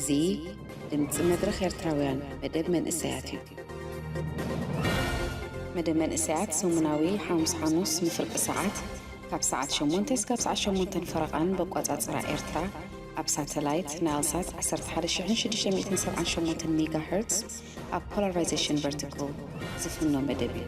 እዚ ድምፂ መድረኽ ኤርትራውያን መደብ መንእሰያት እዩ። መደብ መንእሰያት ሰሙናዊ ሓሙስ ሓሙስ ንፍርቂ ሰዓት ካብ ሰዓት ሸሞንተ እስካብ ሰዓት ሸሞንተን ፈረቓን በቋጻጽራ ኤርትራ ኣብ ሳተላይት ናይልሳት ዓሰርተ ሓደ ሽሕን ሽዱሽተ ሚእትን ሰብዓን ሸሞንተን ሜጋ ሄርትስ ኣብ ፖላራይዜሽን ቨርቲካል ዝፍኖ መደብ እዩ።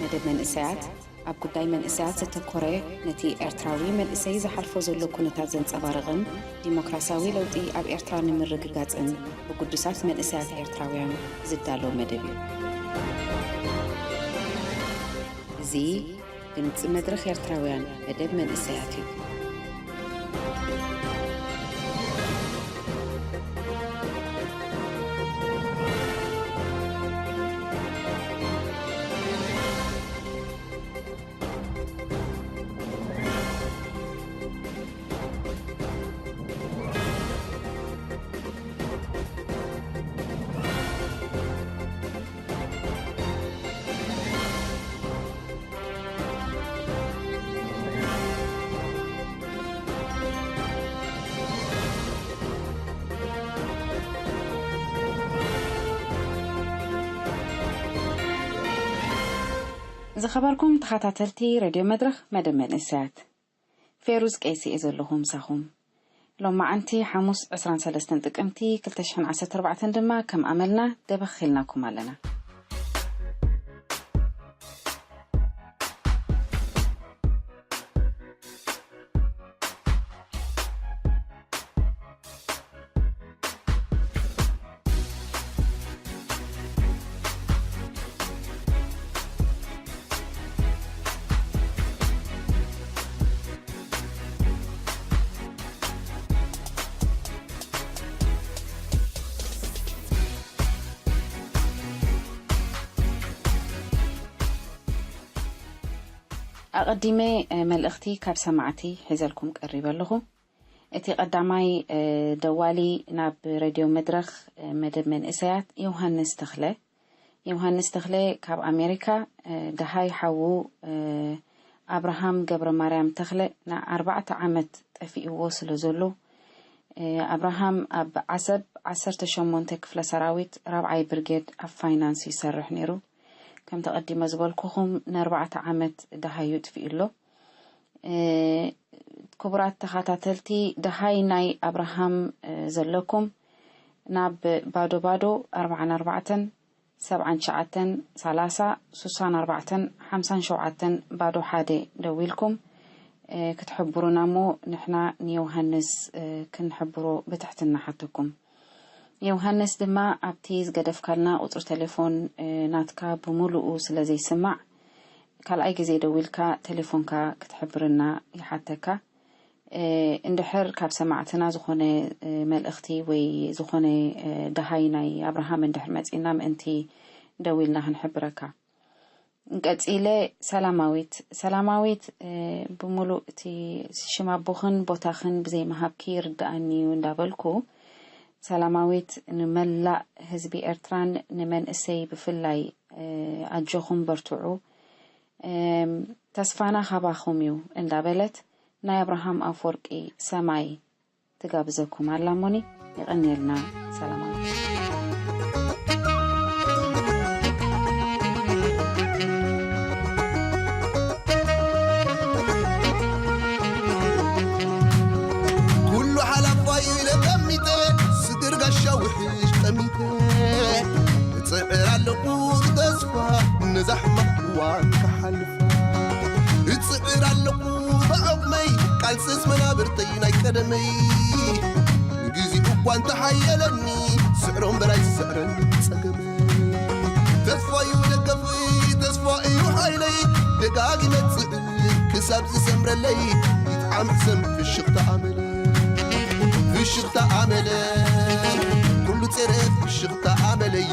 መደብ መንእሰያት ኣብ ጉዳይ መንእሰያት ዘተኮረ፣ ነቲ ኤርትራዊ መንእሰይ ዝሓልፎ ዘሎ ኩነታት ዘንጸባርቕን ዲሞክራስያዊ ለውጢ ኣብ ኤርትራ ንምርግጋጽን ብግዱሳት መንእሰያት ኤርትራውያን ዝዳሎ መደብ እዩ። እዚ ድምጺ መድረኽ ኤርትራውያን መደብ መንእሰያት እዩ። ዝኸበርኩም ተኸታተልቲ ሬድዮ መድረኽ መደብ መንእሰያት፣ ፌሩዝ ቀይሲ እየ ዘለኹ ምሳኹም። ሎማዓንቲ ሓሙስ ዕስራን ሰለስተን ጥቅምቲ ክልተ ሽሕን ዓሰርተ ኣርባዕተን ድማ ከም ኣመልና ደበኽ ኢልናኩም ኣለና። ኣቐዲመ፣ እ፣ መልእኽቲ ካብ ሰማዕቲ ሒዘልኩም ቀሪበ ኣለኹ። እቲ ቀዳማይ፣ እ፣ ደዋሊ ናብ ሬድዮ መድረኽ፣ እ፣ መደብ መንእሰያት ዮሃንስ ተኽለ። ዮሃንስ ተኽለ ካብ ኣሜሪካ፣ እ፣ ደሃይ ሓዉ፣ እ፣ ኣብርሃም ገብረ ማርያም ተኽለ ንኣርባዕተ ዓመት ጠፊእዎ ስለ ዘሎ፣ እ፣ ኣብርሃም ኣብ ዓሰብ ዓሰርተ ሸሞንተ ክፍለ ሰራዊት ራብዓይ ብርጌድ ኣብ ፋይናንስ ይሰርሕ ነይሩ። ከም ተቐዲመ ዝበልኩኹም ንኣርባዕተ ዓመት ደሃዩ ጥፊኡ ኣሎ። እ፣ ክቡራት ተኸታተልቲ፣ ደሃይ ናይ ኣብርሃም፣ እ፣ ዘለኩም ናብ ባዶ ባዶ ኣርባዓን ኣርባዕተን ሰብዓን ትሽዓተን ሰላሳ ሱሳን ኣርባዕተን ሓምሳን ሸውዓተን ባዶ ሓደ ደዊልኩም፣ እ፣ ክትሕብሩና እሞ ንሕና ንዮሃንስ፣ እ፣ ክንሕብሮ ብትሕትና ሓተኩም። ዮሃንስ ድማ ኣብቲ ዝገደፍካልና ቁጽሪ ቴሌፎን፣ እ፣ ናትካ ብምሉኡ ስለ ዘይስማዕ፣ ካልኣይ ግዜ ደዊልካ ቴሌፎንካ ክትሕብርና ይሓተካ። እ፣ እንድሕር ካብ ሰማዕትና ዝኾነ፣ እ፣ መልእኽቲ ወይ ዝኾነ፣ እ፣ ደሃይ ናይ ኣብርሃም እንድሕር መጺእና ምእንቲ ደዊልና ክንሕብረካ። ቀጺለ ሰላማዊት፣ ሰላማዊት፣ እ፣ ብምሉእ እቲ ሽም ኣቦኽን ቦታኽን ብዘይምሃብኪ ይርድኣኒ እዩ እንዳበልኩ፣ ሰላማዊት ንመላእ ህዝቢ ኤርትራን ንመንእሰይ ብፍላይ፣ እ፣ ኣጆኹም በርትዑ፣ እም፣ ተስፋና ካባኹም እዩ እንዳበለት ናይ ኣብርሃም ኣፈወርቂ ሰማይ ትጋብዘኩም ኣላ። እሞኒ የቐንየልና። ሰላማዊት። ኩሉ ሓላፋ ኢለ ቀሚጠ፣ ስግር ጋሻ ውሕሽ ጠሚተ፣ እጽዕር ኣለኹ ብተስፋ ነዛ ሕማቕ እዋን ክሓልፋ። እጽዕር ኣለኹ ብዓቕመይ፣ ቃልስስ መናብርተይ ናይ ቀደመይ። ግዜኡ እኳ እንተሓየለኒ፣ ስዕሮም በላይ ስዕረን ጸገመይ። ተስፋ እዩ ደገፍይ፣ ተስፋ እዩ ሓይለይ፣ ደጋጊመ እጽዕር ክሳብ ዝሰምረለይ፣ ይጥዓም ሕሰም ፍሽኽታ ኣመለይ። ፍሽኽታ ኣመለይ፣ ኩሉ ጸረ ፍሽኽታ ኣመለይ።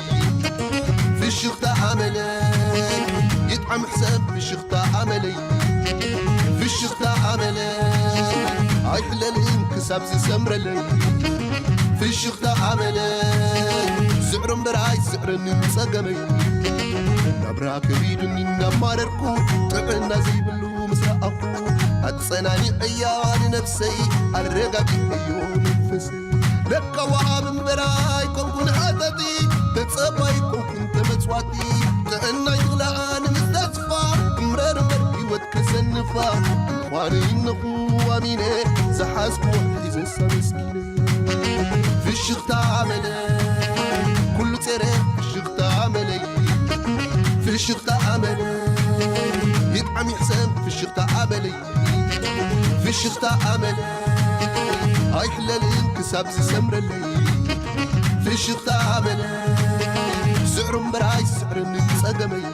ፍሽኽታ ኣመለይ፣ ይጥዓም ሕሰም ፍሽኽታ ኣመለይ። ፍሽኽታ ኣመለይ፣ ኣይሕለልን ክሳብ ዝሰምረለይ። ፍሽኽታ ኣመለይ፣ ስዕሮ እምበር ኣይስዕረንን ጸገመይ። ናብራ ከቢዱኒ እናማረርኩ፣ ጥዕና ዘይብሉ ምስ ረኣኹ ኣጸናኒዐያ ንነፍሰይ ኣረጋጊዐዮ መንፈሰይ። ለካ ወሃብ እምበር ኣይኮንኩን ሓተቲ፣ ተጸባይ ኣይኮንኩን ተመጽዋቲ። ጥዕናይ ዝኽልኣኒ ምስ ተስፋ፣ እምረር እምበር ህይወት ከሰንፋ። ምዃነይ እነኹ ኣሚነ፣ ዝሓዝኩዎ ሒዘሳ መስኪነ። ፍሽኽታ መለ፣ ኩሉ ጸረ ፍሽኽታ መለይ። ፍሽኽታ ኣመል ይጥዓም ይሕሰም ፍሽኽታ ኣመለይ። ፍሽኽታ ኣመል ኣይሕለልን ክሳብ ዝሰምረለይ። ፍሽኽታ ኣመል ስዕሩ እምበር ኣይስዕርን ጸገመይ።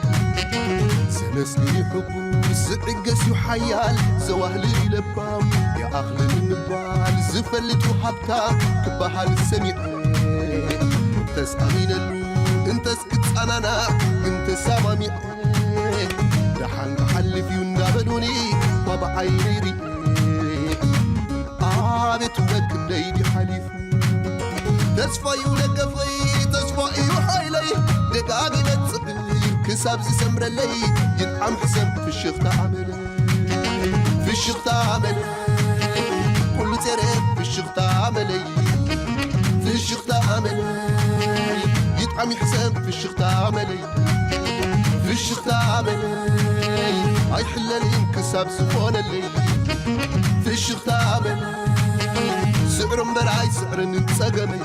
ዘመስግን እዩ ሕጉስ ዝዕገስ እዩ ሓያል ዘዋህልል እዩ ለባም ይኣኽልን ምባል ዝፈልጥ እዩ ሃብታም ክበሃል ሰሚዐ። እንተስ ኣሚነሉ እንተስ ክጸናናዕ ግን ተሰማሚዐ። ደሓን ክሓልፍ እዩ እንዳበሉኒ እኳ ብዓይነይ ርኢ። ኣቤት ውበት ክንደይ ድዩ ሓሊፉ። ተስፋ እዩ ደገፈይ ተስፋ እዩ ሓይለይ ደጋጊመ ጽብር ክሳብ ዝሰምረለይ። ይጥዓም ሕሰም ፍሽኽታ ኣመለይ ፍሽኽታ ኣመለይ ኩሉ ጸረ ፍሽኽታ ኣመለይ። ፍሽኽታ ኣመለይ ይጥዓም ይሕሰም ፍሽኽታ ኣመለይ። ፍሽኽታ ኣመለይ ኣይሕለልን ክሳብ ዝኾነለይ። ፍሽኽታ ኣመለይ ስዕሩ እምበር ኣይስዕርን ጸገመይ።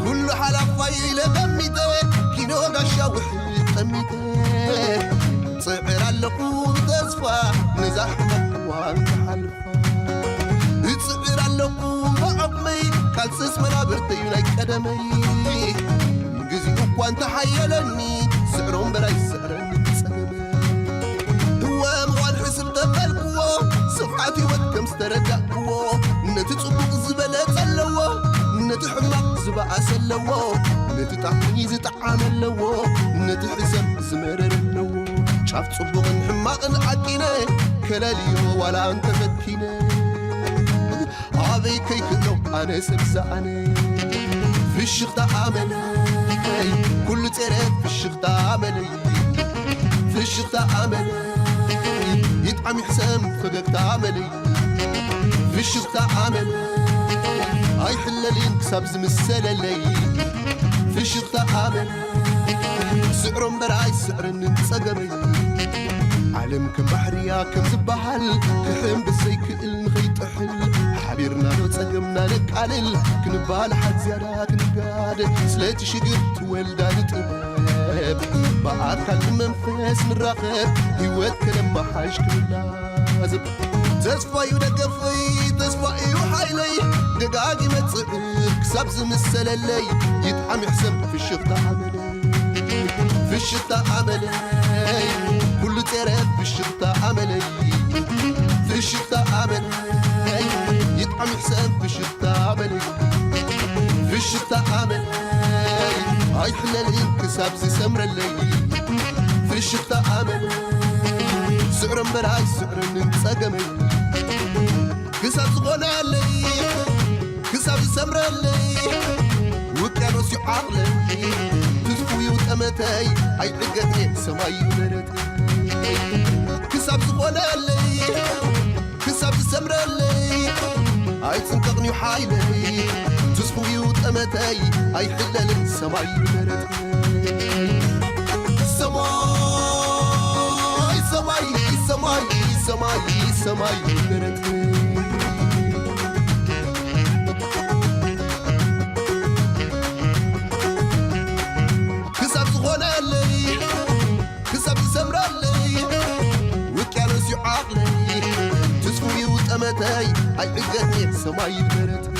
ኩሉ ሓላፋይ ኢለ ገሚተ ኪኖ ጋሻ ውሕድ ጠሚተ። ጽዕር ኣለኹ ብተስፋ ነዛ ሕማቕ እዋን ክሓልፋ። እጽዕር ኣለኹ ብዓቕመይ ቃልስስ መናብርተይ ናይ ቀደመይ። ግዜኡ እኳ እንተሓየለኒ ስዕሮ እምበር ኣይስዕረኒ ጸገመይ። እወ ምዃን ሕስብ ተበልክዎ ስፍሓት ህይወት ከም ዝተረዳእክዎ። ነቲ ጽቡቕ ዝበለጸ ኣለዎ ነቲ ሕማቕ ዝበኣሰ ኣለዎ። ነቲ ጣዕሚ ዝጠዓመ ኣለዎ ነቲ ሕሰም ዝመረረ ኣለዎ። ጫፍ ጽቡቕን ሕማቕን ዓቂነ ከለልዮ ዋላ እንተፈቲነ። ኣበይ ከይክእሎ ኣነ ሰብ ዝኣነ። ፍሽኽታ ኣመለይ ኩሉ ጸረ ፍሽኽታ ኣመለይ። ፍሽኽታ ኣመለይ ይጥዓም ይሕሰም ፈገግታ ኣመለይ። ፍሽኽታ ኣመለይ ኣይሕለልን ክሳብ ዝምሰለለይ። ፍሽኽታ ኣመለይ ስዕሮ እምበር ኣይስዕረንን ጸገመይ። ዓለም ከም ባሕርያ ከም ዝበሃል ክሕም ብዘይክእል ንኸይጥሕል። ሓቢርና ዶ ጸገምና ነቃልል ክንባል ሓት ዝያዳ ክንጋደ ስለቲ ሽግር ትወልዳ ንጥበብ። ብኣካል ብመንፈስ ንራኸብ ህይወት ከነመሓሽ ክንላዘብ። ተስፋ እዩ ደገፈይ ተስፋ እዩ ሓይለይ ደጋጊመ ጽዕር ክሳብ ዝምሰለለይ። ይጥዓም ይሕሰም ፍሽኽታ ኣመለይ ፍሽኽታ ኣመለይ ኩሉ ጸረ ፍሽኽታ ኣመለይ። ፍሽኽታ ኣመለይ ይጥዓም ይሕሰም ፍሽኽታ ኣመለይ። ፍሽኽታ ኣመለይ ኣይሕለልን ክሳብ ዝሰምረለይ። ፍሽኽታ ኣመለይ ስዕሮ እምበር ኣይስዕረንን ጸገመይ። ክሳብ ዝኾነለይ ክሳብ ዝሰምረለይ። ውቅያኖስ እዩ ዓቕለይ ትስፉ እዩ ጠመተይ ኣይዕገት እየ ሰማይ እዩ ደረተይ። ክሳብ ዝኾነለይ ክሳብ ዝሰምረለይ። ኣይጽንቀቕን እዩ ሓይለይ ትስፉ እዩ ጠመተይ ኣይሕለልን ሰማይ እዩ ደረተይ። ሰማይ ሰማይ ሰማይ ሰማይ ሰማይ ደረተይ። ክሳብ ዝኾነለይ ክሳብ ዝሰምረለይ። ውቅያኖስ እዩ ዓቕለይ ትስፉ እዩ ጠመተይ ኣይዕገት እየ ሰማይ ደረተይ።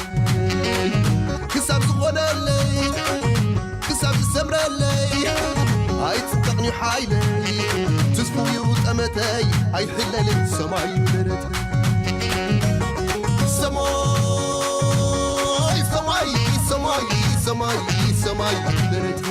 ክሳብ ዝኾነለይ ክሳብ ዝሰምረለይ። ኣይጽንቀቕን እዩ ሓይለይ ትስፉ እዩ ጠመተይ ኣይሕለልን ሰማይ ደረተይ። ሰማይ ሰማይ ሰማይ ሰማይ ሰማይ ደረተይ።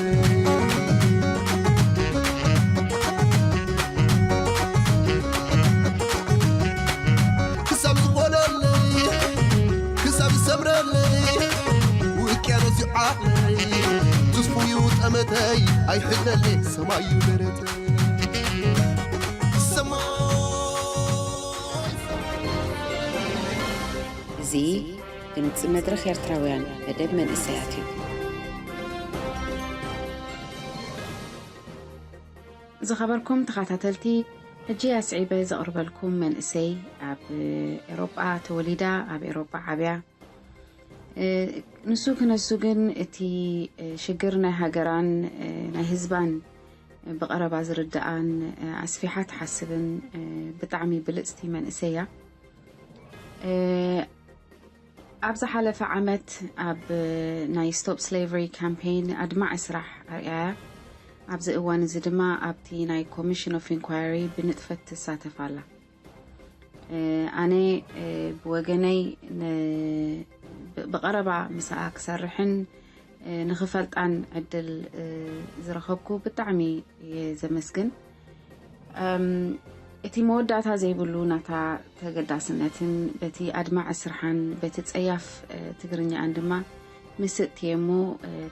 ኣይሕለለ ሰማይ እዩ ደረተ ሰማይ እዚ ድምፂ መድረኽ ኤርትራውያን መደብ መንእሰያት እዩ። ዝኸበርኩም ተኸታተልቲ፣ ሕጂ ኣስዒበ ዘቕርበልኩም መንእሰይ ኣብ ኤሮጳ ተወሊዳ ኣብ ኤሮጳ ዓብያ። ንሱ ክነሱ ግን እቲ ሽግር ናይ ሃገራን ናይ ህዝባን ብቐረባ ዝርድኣን ኣስፊሓ ትሓስብን ብጣዕሚ ብልፅቲ መንእሰይ እያ። ኣብዚ ሓለፈ ዓመት ኣብ ናይ Stop Slavery Campaign ኣድማዒ ስራሕ ኣርኣያ። ኣብዚ እዋን እዚ ድማ ኣብቲ ናይ Commission of Inquiry ብንጥፈት ትሳተፍ ኣላ። ኣነ ብወገነይ ብቐረባ ምስኣ ክሰርሕን ንኽፈልጣን ዕድል ዝረኸብኩ ብጣዕሚ እየ ዘመስግን። እቲ መወዳእታ ዘይብሉ ናታ ተገዳስነትን በቲ ኣድማዒ ስርሓን በቲ ጸያፍ ትግርኛኣን ድማ ምስጥቲ እየ እሞ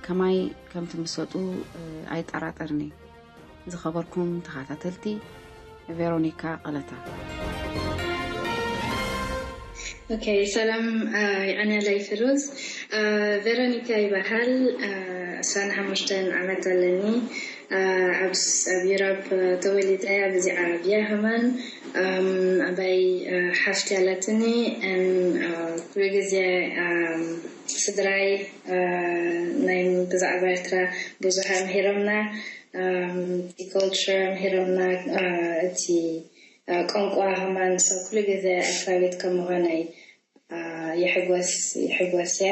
ከማይ ከም ትምሰጡ ኣይጠራጠርኒ። ዝኸበርኩም ተኸታተልቲ፣ ቬሮኒካ ቀለታ። ኦኬ፣ ሰላም። ይዓንያለይ ፍሩዝ። ቬሮኒካ ይበሃል። ዕስራን ሓሙሽተን ዓመት ኣለኒ። ኣብ ዩሮፕ ተወሊደ፣ ኣብዚ ዓብየ ከማን። ኣባይ ሓፍቲ ኣለትኒ። ኩሉ ግዜ ስድራይ ናይ ብዛዕባ ኤርትራ ብዙሕ ኣምሂሮምና። እቲ culture ኣምሂሮምና። እቲ ቋንቋ ከማን ሰብ ኩሉ ግዜ ኤርትራዊት ከም ምዃነይ ይሕጎስ ይሕጎስ እየ።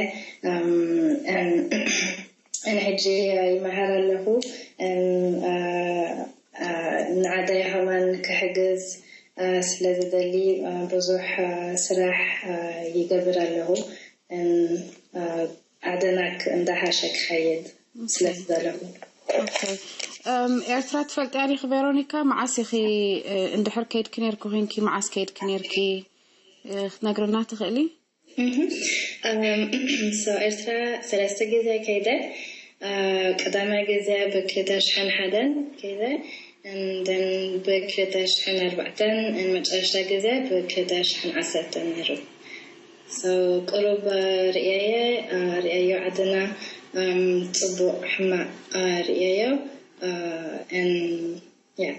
ንሕጂ ይመሃር ኣለኹ። ንዓደይ ከማን ክሕግዝ ስለ ዝደሊ ብዙሕ ስራሕ ይገብር ኣለኹ። ዓደና እንዳሓሸ ክኸይድ ስለ ዝደለኹ። ኤርትራ ትፈልጥያ ዲኺ ቬሮኒካ? መዓስ ኢኺ እንድሕር ከይድኪ ነርኪ ኮንኪ፣ መዓስ ከይድኪ ነርኪ ክትነግርና ትኽእሊ? So ኤርትራ ሰለስተ ግዜ ከይደ። ቀዳማይ ግዜ ብክልተ ሽሕን ሓደን ከይደ። And then ብክልተ ሽሕን ኣርባዕተን መጨረሽታ ግዜ ብክልተ ሽሕን ዓሰርተን ነይሩ። So ቁሩብ ርእየየ ርእየዮ ዓድና። ጽቡቕ ሕማቕ ርእየዮ። Yeah.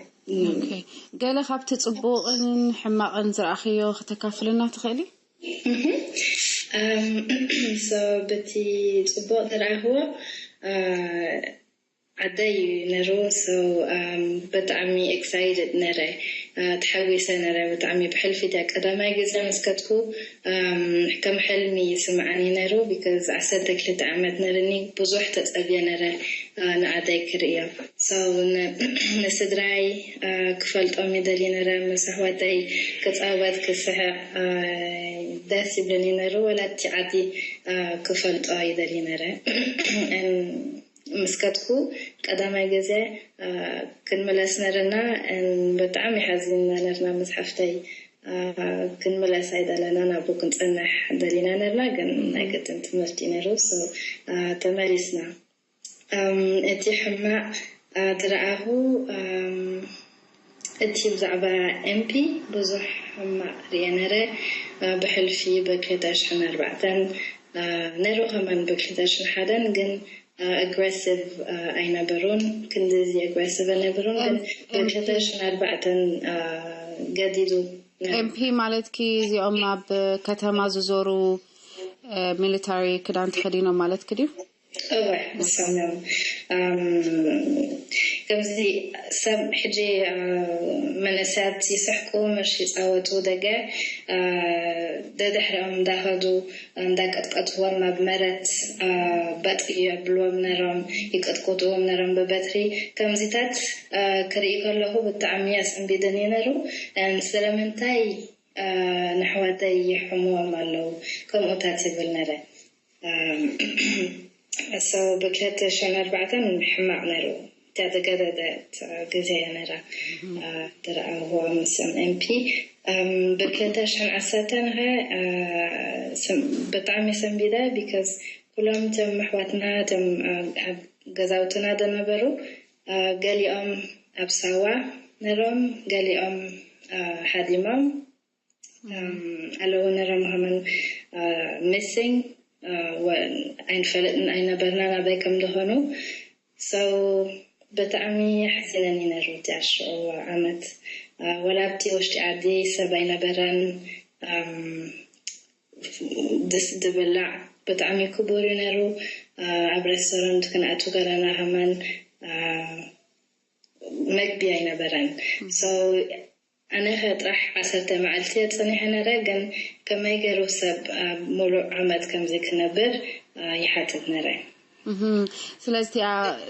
ገለ ካብቲ ጽቡቕን ሕማቕን ዝረኣኽዮ ከተካፍልና ትኽእሊ? So በቲ ጽቡቕ ዝረኣኽዎ ዓደይ እዩ ነሩ። So ብጣዕሚ excited ነረ፣ ተሓጒሰ ነረ። ብጣዕሚ ብሕልፊ እታ ቀዳማይ ግዜ ምስ ከድኩ ከም ሕልሚ ይስምዓኒ ነሩ። Because ዓሰርተ ክልተ ዓመት ነርኒ፣ ብዙሕ ተጸብየ ነረ ንዓደይ ክርእዮ። So ንስድራይ ክፈልጦም ይደሊ ነረ፣ ምስ ኣሕዋተይ ክጻወት ክስሕቕ ደስ ይብለኒ ነሩ። ወላ እቲ ዓዲ ክፈልጦ ይደሊ ነረ። ምስ ከድኩ ቀዳማይ ግዜ ክንምለስ ነርና። ብጣዕሚ ሓዚንና ነርና ምስ ሓፍተይ። ክንምለስ ኣይደለናን፣ ኣብኡ ክንጸንሕ ደሊና ነርና፣ ግን ናይ ግድን ትምህርቲ ነሩ። So ተመሊስና። እቲ ሕማቕ ዝረኣኹ እቲ ብዛዕባ ኤምፒ ብዙሕ ሕማቕ ርእየ ነረ። ብሕልፊ ብክልተ ሽሕን ኣርባዕተን ነሩ ከማን ብክልተ ሽሕን ሓደን ግን ኣግረሲቭ ኣይነበሩን፣ ክንድዚ ኣግረሲቭ ኣይነበሩን። ግን ብክልተ ሽሕን ኣርባዕተን ገዲዱ። ኤምፒ ማለትኪ እዚኦም ኣብ ከተማ ዝዞሩ ሚሊታሪ ክዳን ተኸዲኖም ማለትኪ ድዩ? እወ፣ ንሶም እዮም። ከምዚ ሰብ ሕጂ መንእሰያት ይስሕቁ፣ ምሽ ይፃወቱ፣ ደገ ደድሕሪኦም እንዳኸዱ እንዳቀጥቀጥዎም ኣብ መረት በጥ የብልዎም ነሮም፣ ይቀጥቅጥዎም ነሮም ብበትሪ። ከምዚታት ክርኢ ከለኹ ብጣዕሚ ኣሰንቢደኒ ነሩ። ስለምንታይ ንኣሕዋተይ ይሕምዎም ኣለዉ ከምኡታት ይብል ነረ። So ብክልተ ሽሕን ኣርባዕተን ሕማቕ ነሩ። እታ ዝገደደት ግዜ እያ ነራ። ዝረኣኹዋ ምስኦም ኤምፒ ብክልተ ሽሕን ዓሰርተን ኸ ብጣዕሚ ሰንቢደ። Because ኩሎም እቶም ኣሕዋትና እቶም ኣብ ገዛውትና ዝነበሩ ገሊኦም ኣብ ሳዋ ነሮም፣ ገሊኦም ሃዲሞም ኣለዉ ነሮም። ሃመን ሚሲንግ ኣይንፈለጥን ኣይነበርና ናበይ ከም ዝኾኑ። So ብጣዕሚ ሓዚነን እዩ ነሩ እቲ ኣሽዑ ዓመት። ወላ ኣብቲ ውሽጢ ዓዲ ሰብ ኣይነበረን። ድስ ድብላዕ ብጣዕሚ ክቡር እዩ ነሩ። ኣብ ሬስቶራንት ክንኣቱ ገለና ሃመን መግቢ ኣይነበረን። So ኣነ ከ ጥራሕ ዓሰርተ መዓልቲ እየ ጸኒሐ ነረ። ግን ከመይ ገይሩ ሰብ ኣብ ሙሉእ ዓመት ከምዚ ክነብር ይሓትት ነረ። ስለዚ እቲኣ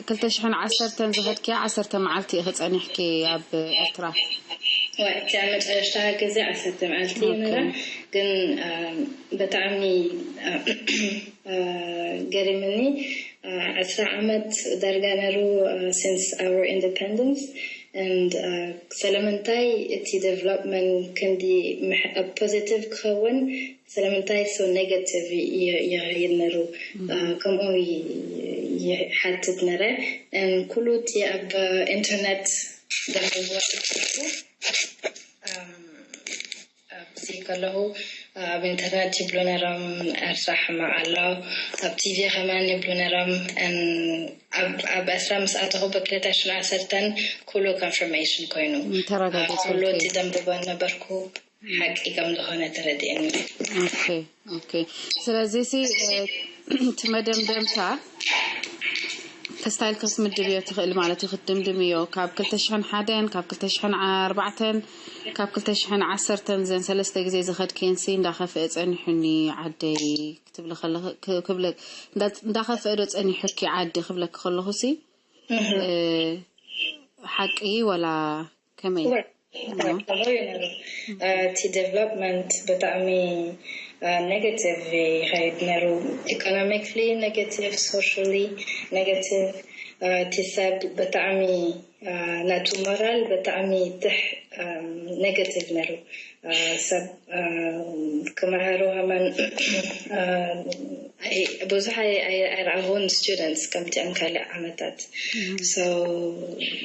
ክልተ ሽሕን ዓሰርተን ዝኸድክያ ዓሰርተ መዓልቲ ኢኺ ጸኒሕኪ ኣብ ኤርትራ? እቲኣ መጨረሽታ ግዜ ዓሰርተ መዓልቲ እዩ ነረ። ግን ብጣዕሚ ገሪምኒ። ዕስራ ዓመት ዳርጋ ነሩ since our independence and ስለምንታይ እቲ development ክንዲ positive ክኸውን ስለምንታይ so negative ይኸይድ ነሩ? ከምኡ ይሓትት ነረ። ኩሉ እቲ ኣብ ኢንተርነት ደመወጥኩ ኣብዚ ከለኹ ኣብ ኢንተርነት ይብሉ ነሮም፣ ኤርትራ ሕማቕ ኣሎ፣ ኣብ ቲቪ ከማን ይብሉ ነሮም። ኣብ ዕስራ ምስ ኣተኹ ብክልተ ሽሕን ዓሰርተን ኩሉ ኮንፈርሜሽን ኮይኑ፣ ኩሉ እቲ ደንብቦ ነበርኩ ሓቂ ከም ዝኾነ ተረዲእኒ። ስለዚ ሲ እቲ መደምደምታ ክስታይል ክትምድብ እዮ ትኽእል ማለት እዩ። ክትድምድም እዮ ካብ ክልተ ሽሕን ሓደን ካብ ክልተ ሽሕን ኣርባዕተን ካብ ክልተ ሽሕን ዓሰርተን ዘን ሰለስተ ግዜ ዝኸድክየን ሲ እንዳኸፍአ ጸኒሑኒ ዓደይ ክትብሊ ከለኺ ክብለ እንዳኸፍአ ዶ ጸኒሑኪ ዓዲ ክብለኪ ከለኹ ሲ ሓቂ ወላ ከመይ? እቲ ዴቨሎፕመንት ብጣዕሚ ኔጋቲቭ ይኸይድ ነሩ። ኢኮኖሚክሊ ኔጋቲቭ፣ ሶሻሊ ኔጋቲቭ። እቲ ሰብ ብጣዕሚ ናቱ ሞራል ብጣዕሚ ትሕ ኔጋቲቭ ነሩ። ሰብ ክመሃሩ ሃማን ብዙሕ ኣይረኣኹን ስቱደንትስ ከምቲኦም ካልእ ዓመታት። So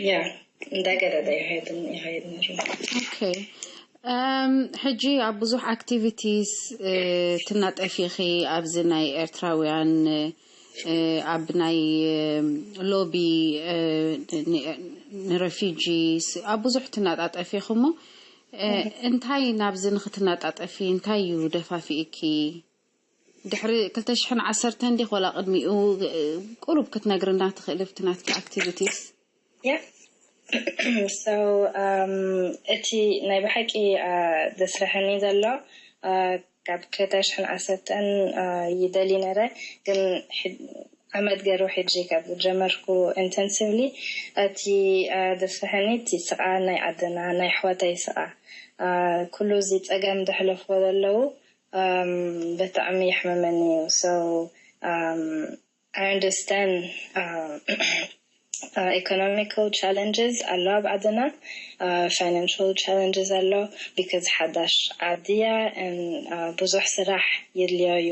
yeah እንዳገረደ ይኸይድ ነሩ። ሕጂ ኣብ ብዙሕ ኣክቲቪቲስ ትናጠፊ ኢኺ ኣብዚ ናይ ኤርትራውያን ኣብ ናይ ሎቢ ንረፊጂስ ኣብ ብዙሕ ትናጣጠፊ ኢኺ እሞ እንታይ ናብዚ ንክትናጣጠፊ እንታይ እዩ ደፋፊእኪ? ድሕሪ ክልተ ሽሕን ዓሰርተን ዲኽ ወላ ቅድሚኡ ቁሩብ ክትነግርና ትኽእሊ ኣብቲ ናትኪ ኣክቲቪቲስ? Yeah. So እቲ ናይ ብሓቂ ዘስርሐኒ ዘሎ ካብ ክልተ ሽሕን ዓሰርተን ይደሊ ነረ ግን ዓመት ገይሩ ሕጂ ካብ ዝጀመርኩ ኢንተንሲቭሊ እቲ ዘስርሐኒ እቲ ስቓ ናይ ዓድና ናይ ኣሕዋተይ ስቓ ኩሉ እዚ ፀገም ዘሕለፍዎ ዘለዉ ብጣዕሚ የሕምመኒ እዩ። So I understand economical challenges ኣሎ ኣብ ዓድና፣ financial challenges ኣሎ because ሓዳሽ ዓዲ እያ and ብዙሕ ስራሕ የድልዮ እዩ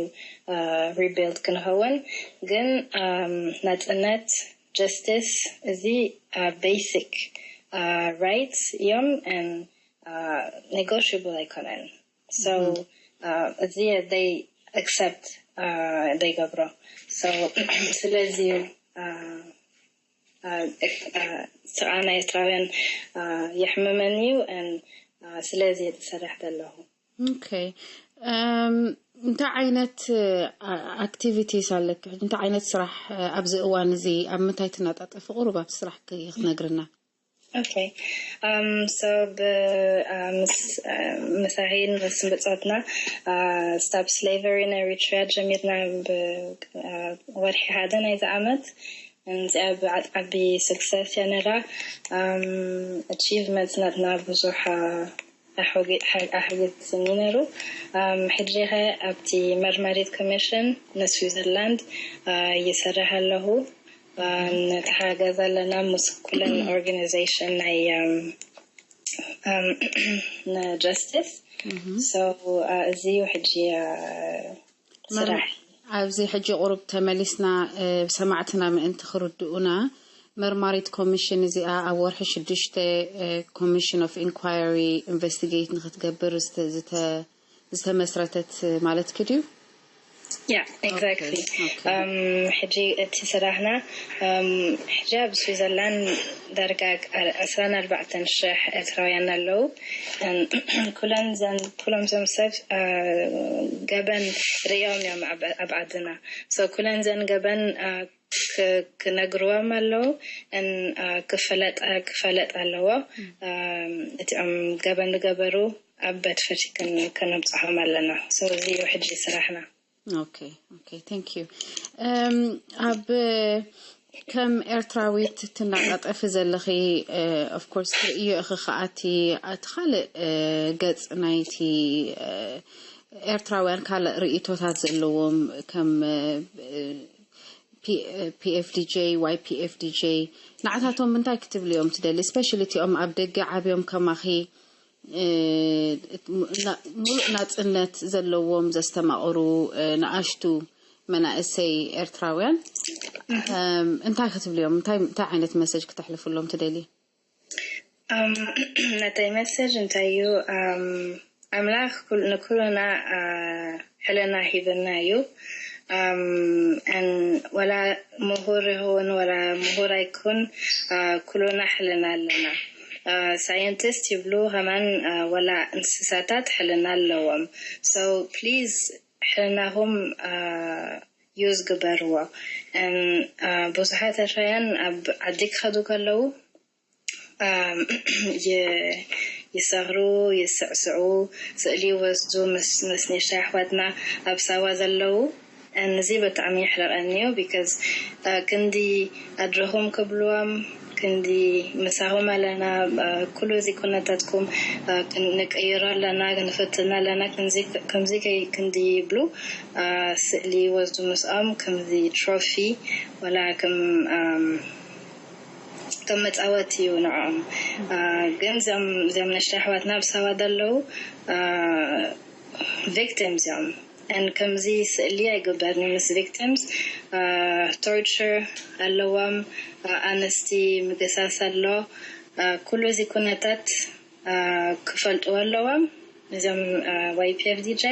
rebuild ክንኸውን። ግን ናፅነት፣ justice እዚ basic rights እዮም and negotiable ኣይኮነን። So እዚ they accept ዘይገብሮ። So ስለዚ ስቓ ናይ ኤርትራውያን የሕምመኒ እዩ። ስለዚ ዝሰርሕ ዘለኹ። Okay. እንታይ ዓይነት ኣክቲቪቲስ ኣለኪ? እንታይ ዓይነት ስራሕ ኣብዚ እዋን እዚ ኣብ ምንታይ ትናጣጠፊ? ቁሩብ ኣብ ስራሕ ክትነግርና። Okay. Um, so ብ ምስ ምሳሂን ምስ ብጾትና stop slavery in Eritrea ጀሚርና ብወርሒ ሓደ ናይዚ ዓመት። እዚኣ ብዓቢ success እያ ነራ። Achievements ናትና ብዙሕ ኣሕግዝኒ ነሩ። ሕድሪኸ ኣብቲ መርማሪት ኮሚሽን ንስዊዘርላንድ ይሰርሕ ኣለኹ። ንተሓጋገዝ ኣለና ምስ ኩለን organization ናይ justice። So እዚ እዩ ሕጂ ስራሕ። ኣብዚ ሕጂ ቁሩብ ተመሊስና ሰማዕትና ምእንቲ ክርድኡና መርማሪት ኮሚሽን እዚኣ ኣብ ወርሒ ሽዱሽተ ኮሚሽን ኦፍ ኢንኳሪ ኢንቨስቲጌት ንክትገብር ዝተመስረተት ማለትኪ ድዩ? Yeah, exactly. ሕጂ እቲ ስራሕና ሕጂ ኣብ ስዊዘርላንድ ዳርጋ ዕስራን ኣርባዕተን ሽሕ ኤርትራውያን ኣለዉ። ኩለን ዘን ኩሎም ዞም ሰብ ገበን ርእዮም እዮም ኣብ ዓድና። So ኩለን ዘን ገበን ክነግርዎም ኣለዉ። ክፈለጥ ክፈለጥ ኣለዎ። እቲኦም ገበን ዝገበሩ ኣብ ቤት ፍርዲ ከነብፅሖም ኣለና። So እዚ እዩ ሕጂ ስራሕና። Okay, okay, thank you. ኣብ ከም ኤርትራዊት ትናጣጠፊ ዘለኺ of course ትርእዮ ኢኺ ከኣቲ እቲ ካልእ ገጽ ናይቲ ኤርትራውያን ካልእ ርእይቶታት ዘለዎም ከም PFDJ, YPFDJ ንዓታቶም እንታይ ክትብልዮም ትደሊ? Especially እቲኦም ኣብ ደገ ዓብዮም ከማኺ ሙሉእ ናጽነት ዘለዎም ዘስተማቕሩ ንኣሽቱ መናእሰይ ኤርትራውያን እንታይ ክትብልዮም? እንታይ ዓይነት መሰጅ ክተሕልፍሎም ትደሊ? ነተይ መሰጅ እንታይ እዩ? ኣምላኽ ንኩሉና ሕልና ሂብና እዩ። ወላ ምሁር ይኹን ወላ ምሁር ኣይኩን ኩሉና ሕልና ኣለና። ሳይንቲስት ይብሉ ከማን ወላ እንስሳታት ሕልና ኣለዎም። So please ሕልናኹም use ግበርዎ። ብዙሓት ኤርትራውያን ኣብ ዓዲ ክኸዱ ከለዉ ይሰኽሩ፣ ይስዕስዑ፣ ስእሊ ይወስዱ ምስ ምስ ንእሽተይ ኣሕዋትና ኣብ ሳዋ ዘለዉ። እዚ ብጣዕሚ የሕርቐኒ እዩ። Because ክንዲ ኣድረኹም ክብልዎም፣ ክንዲ ምሳኹም ኣለና፣ ኩሉ እዚ ኩነታትኩም ንቅይሮ ኣለና፣ ክንፍትን ኣለና፣ ከምዚ ክንዲ ይብሉ። ስእሊ ይወስዱ ምስኦም ከምዚ ትሮፊ ወላ ከም ከም መፃወቲ እዩ ንዕኦም። ግን እዚኦም ንእሽተይ ኣሕዋትና ኣብ ሳዋ ዘለዉ victims እዮም። And ከምዚ ስእሊ ኣይግበርን ምስ victims። Torture ኣለዎም። ኣንስቲ ምግሳስ ኣሎ። ኩሉ እዚ ኩነታት ክፈልጥዎ ኣለዎም። እዞም YPFDJ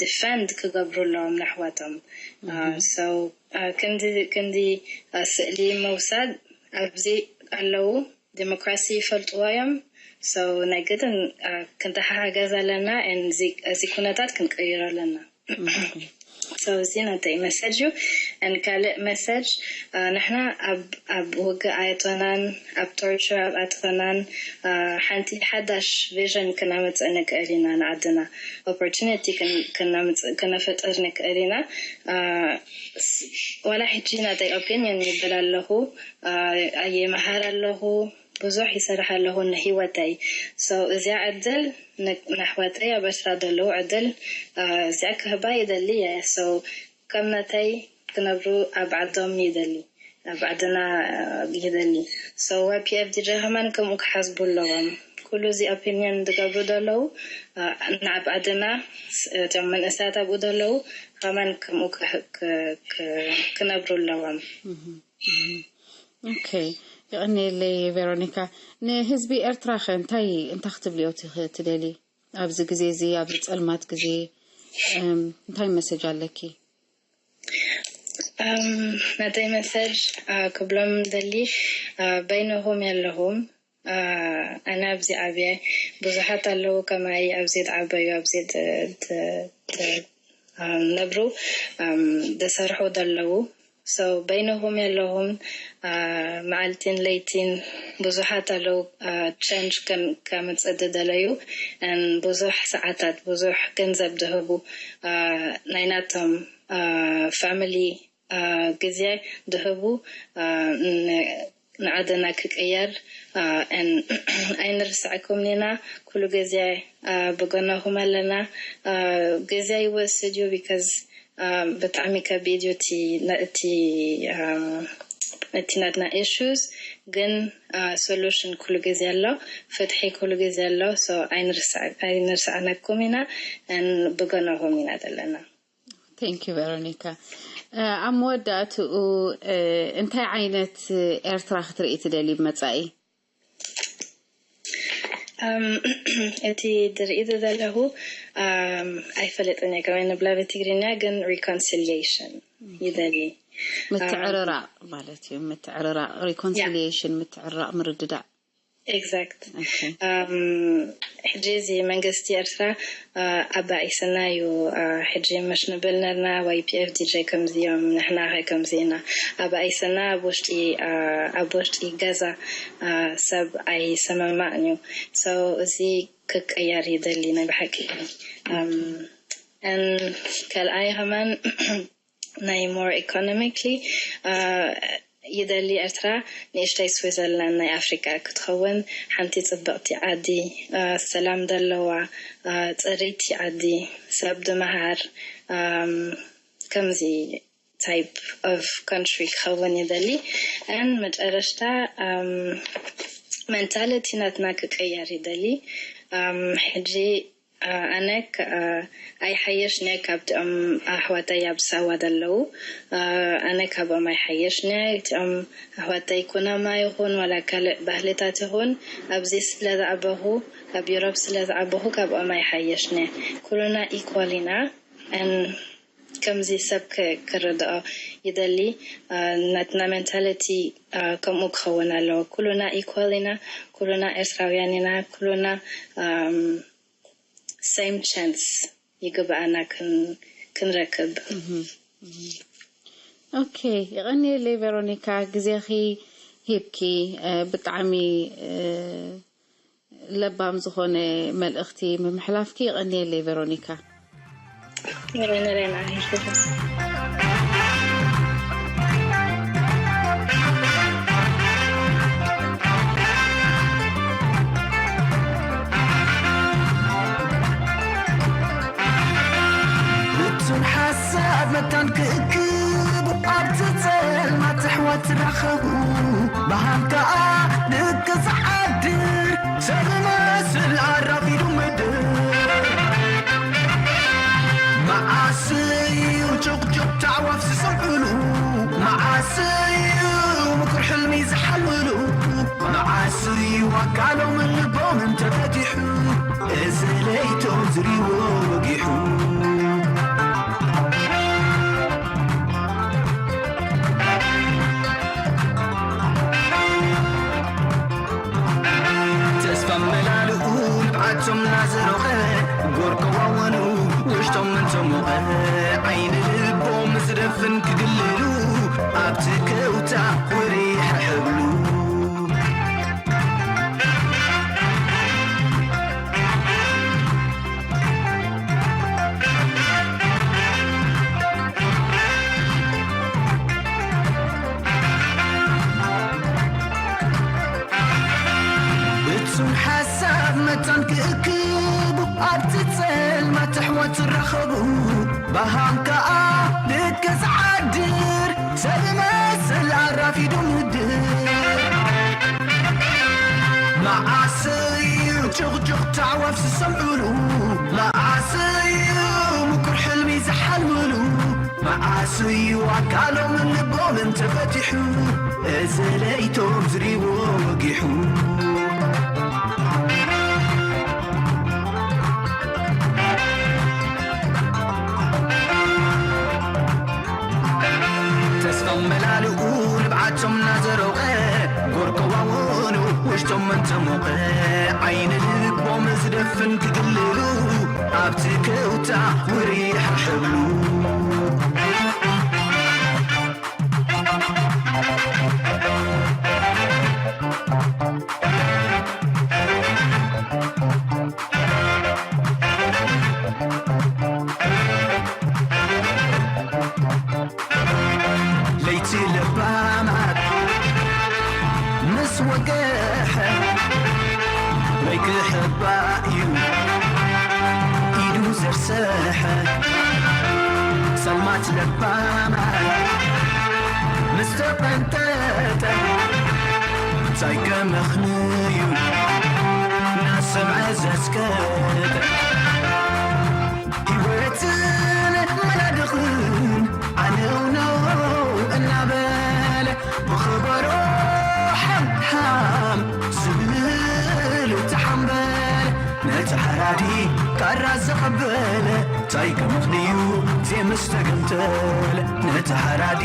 defend ክገብሩ ኣለዎም ነሕዋቶም። So ክንዲ ስእሊ ምውሳድ ኣብዚ ኣለዉ። ዲሞክራሲ ይፈልጥዎ እዮም። So ናይ ግድን ክንተሓጋገዝ ኣለና። እዚ ኩነታት ክንቀይሮ ኣለና። So እዚ ናተይ መሰጅ እዩ። And ካልእ መሰጅ ንሕና ኣብ ውግእ ኣየእተናን ኣብ torture ኣየእተናን ሓንቲ ሓዳሽ vision ክነምፅእ ንክእል ኢና። ንዓድና opportunity ክነፈጥር ንክእል ኢና። ዋላ ሕጂ ናተይ opinion ይብል ኣለኹ፣ ይመሃር ኣለኹ፣ ብዙሕ ይሰርሕ ኣለኹ ንህይወተይ። So እዚኣ ዕድል ንኣሕዋተይ ኣብ ኤርትራ ዘለዉ ዕድል እዚኣ ክህባ ይደሊ እየ። So ከም ናተይ ክነብሩ ኣብ ዓዶም ይደሊ፣ ኣብ ዓድና ይደሊ። So YPFDJ ከማን ከምኡ ክሓስቡ ኣለዎም። ኩሉ እዚ opinion ዝገብሩ ዘለዉ ንኣብ ዓድና እቶም መንእሰያት ኣብኡ ዘለዉ ከማን ከምኡ ክነብሩ ኣለዎም። Okay፣ የቐንየለይ ቬሮኒካ። ንህዝቢ ኤርትራ ከ እንታይ እንታይ ክትብልዮ ትደሊ? ኣብዚ ግዜ እዚ ኣብዚ ጸልማት ግዜ እንታይ መሰጅ ኣለኪ? ናተይ መሰጅ ክብሎም ደሊ በይንኹም የለኹም። ኣነ ኣብዚ ዓብየ፣ ብዙሓት ኣለዉ ከማይ ኣብዚ ዝዓበዩ ኣብዚ ነብሩ ዝሰርሑ ዘለዉ። So በይንኹም የለኹም። መዓልቲን ለይቲን ብዙሓት ኣለዉ change ከምፅእ ዝደለዩ፣ ብዙሕ ሰዓታት ብዙሕ ገንዘብ ዝህቡ፣ ናይ ናቶም family ግዜ ዝህቡ ንዓድና ክቅየር ኣይንርስዐኩም ኢና። ኩሉ ግዜ ብጎነኹም ኣለና። ግዜ ይወስድ እዩ because ብጣዕሚ ከቢድ እዩ እቲ ናትና issues፣ ግን solution ኩሉ ግዜ ኣሎ፣ ፍትሒ ኩሉ ግዜ ኣሎ። So ኣይንርስዐኩም ኢና፣ ብጎነኹም ኢና ዘለና። Thank you, Veronica. ኣብ መወዳእትኡ እንታይ ዓይነት ኤርትራ ክትርኢ ትደሊ ብመጻኢ? እቲ ዝርኢ ዘለኹ ኣይፈለጥን እየ ከመይ ንብላ ብትግርኛ፣ ግን reconciliation ይደሊ። ምትዕርራቕ ማለት እዩ። ምትዕርራቕ፣ reconciliation፣ ምትዕርራቕ፣ ምርድዳእ። Exact. ሕጂ እዚ መንግስቲ ኤርትራ ኣባኢስና እዩ። ሕጂ ምሽ ንብል ነርና፣ ዋይ ፒ ኤፍ ዲ ጀ ከምዚ እዮም፣ ንሕና ኸ ከምዚ ኢና። ኣባኢስና ኣብ ውሽጢ ኣብ ውሽጢ ገዛ ሰብ ኣይሰማማዕን እዩ። So እዚ ክቀየር ይደሊ ናይ ብሓቂ። And ካልኣይ ከማን ናይ more economically ይደሊ ኤርትራ ንእሽተይ ስዊዘርላንድ ናይ ኣፍሪቃ ክትኸውን፣ ሓንቲ ጽብቕቲ ዓዲ፣ ሰላም ዘለዋ፣ ጽሪቲ ዓዲ፣ ሰብ ድመሃር፣ ከምዚ type of country ክኸውን ይደሊ። And መጨረሽታ mentality ናትና ክቀየር ይደሊ። ሕጂ ኣነ ኣይሓየሽን እየ ካብቲኦም ኣሕዋተይ ኣብ ሳዋ ዘለዉ። ኣነ ካብኦም ኣይሓየሽን እየ። እቲኦም ኣሕዋተይ ኩናማ ይኹን ዋላ ካልእ ባህልታት ይኹን ኣብዚ ስለ ዝዓበኹ፣ ኣብ ዩሮፕ ስለ ዝዓበኹ ካብኦም ኣይሓየሽን እየ። ኩሉና equal ኢና። And ከምዚ ሰብ ክርድኦ ይደሊ። ናትና mentality ከምኡ ክኸውን ኣለዎ። ኩሉና equal ኢና፣ ኩሉና ኤርትራውያን ኢና፣ ኩሉና same chance ይግብኣና ክንረክብ። ኦኬ፣ የቐንየለይ ቬሮኒካ፣ ግዜኺ ሂብኪ ብጣዕሚ ለባም ዝኾነ መልእኽቲ ምምሕላፍኪ። የቐንየለይ ቬሮኒካ። ብቱን ሓሳብ መታን ክእክቡ ኣብቲ ጸልማት ኣሕዋት ትራኸቡ ብሃም ከኣ ደቂ ዝዓድር ሰብ መስል ኣራፊዱ ምድር። መዓስ እዩ ጭቕጭቕ ኣዕዋፍ ዝሰምዕሉ? መዓስ እዩ ምኩር ሕልሚ ዝሓልምሉ? መዓስ እዩ ኣካሎምን ልቦምን ተፈቲሑ? እዚ ለይቶም ዝሪዎ ወጊሑ። ተስፋ መላልኡ ንብዓቶም እናዘሮቐ፣ ጎርኮ ዋወኑ ውሽጦም እንተሞቐ፣ ዓይኒ ልቦም ዝደፍን ክግልሉ ኣብቲ ከውታ ውሪሕ ሕብሉ። ብጹም ሓሳብ መታን ክእክቡ ኣብቲ ጸልማት ኣሕዋት ዝራኸቡ ብሃም ከኣ ደገ ዝዓድር ሰብ መስል ኣራፊዱ ምድር። መዓስ እዩ ጭቕጭቕ ኣዕዋፍ ዝሰምዑሉ? መዓስ እዩ ምኩር ሕልሚ ዝሓልምሉ? መዓስ እዩ ኣካሎምን ልቦምን ተፈቲሑ? እዚ ለይቶም ዝሪዎ ወጊሑ። ተስፋም መላልኡ ንብዓቶም እናዘሮቐ፣ ጎርኮ ዋወኑ ውሽጦም እንተሞቐ፣ ዓይኒ ልቦም ዝደፍን ክግልሉ ኣብቲ ከውታ ውሪሕ ሕብሉ። ለይቲ ለባማት ምስ ወገሐ ወይ ክሕባእ እዩ ኢዱ ዘርሰሐ። ጸልማት ለባማት ምስ ተቐንጠጠ እንታይ ከመኽንዩ ናሰምዐ ዘስከጠ። ህይወትን መላድኽን ሓራዲ ካራ ዘቐበለ ታይ ከምኽንዩ ዜምስተገምተለ ነቲ ሓራዲ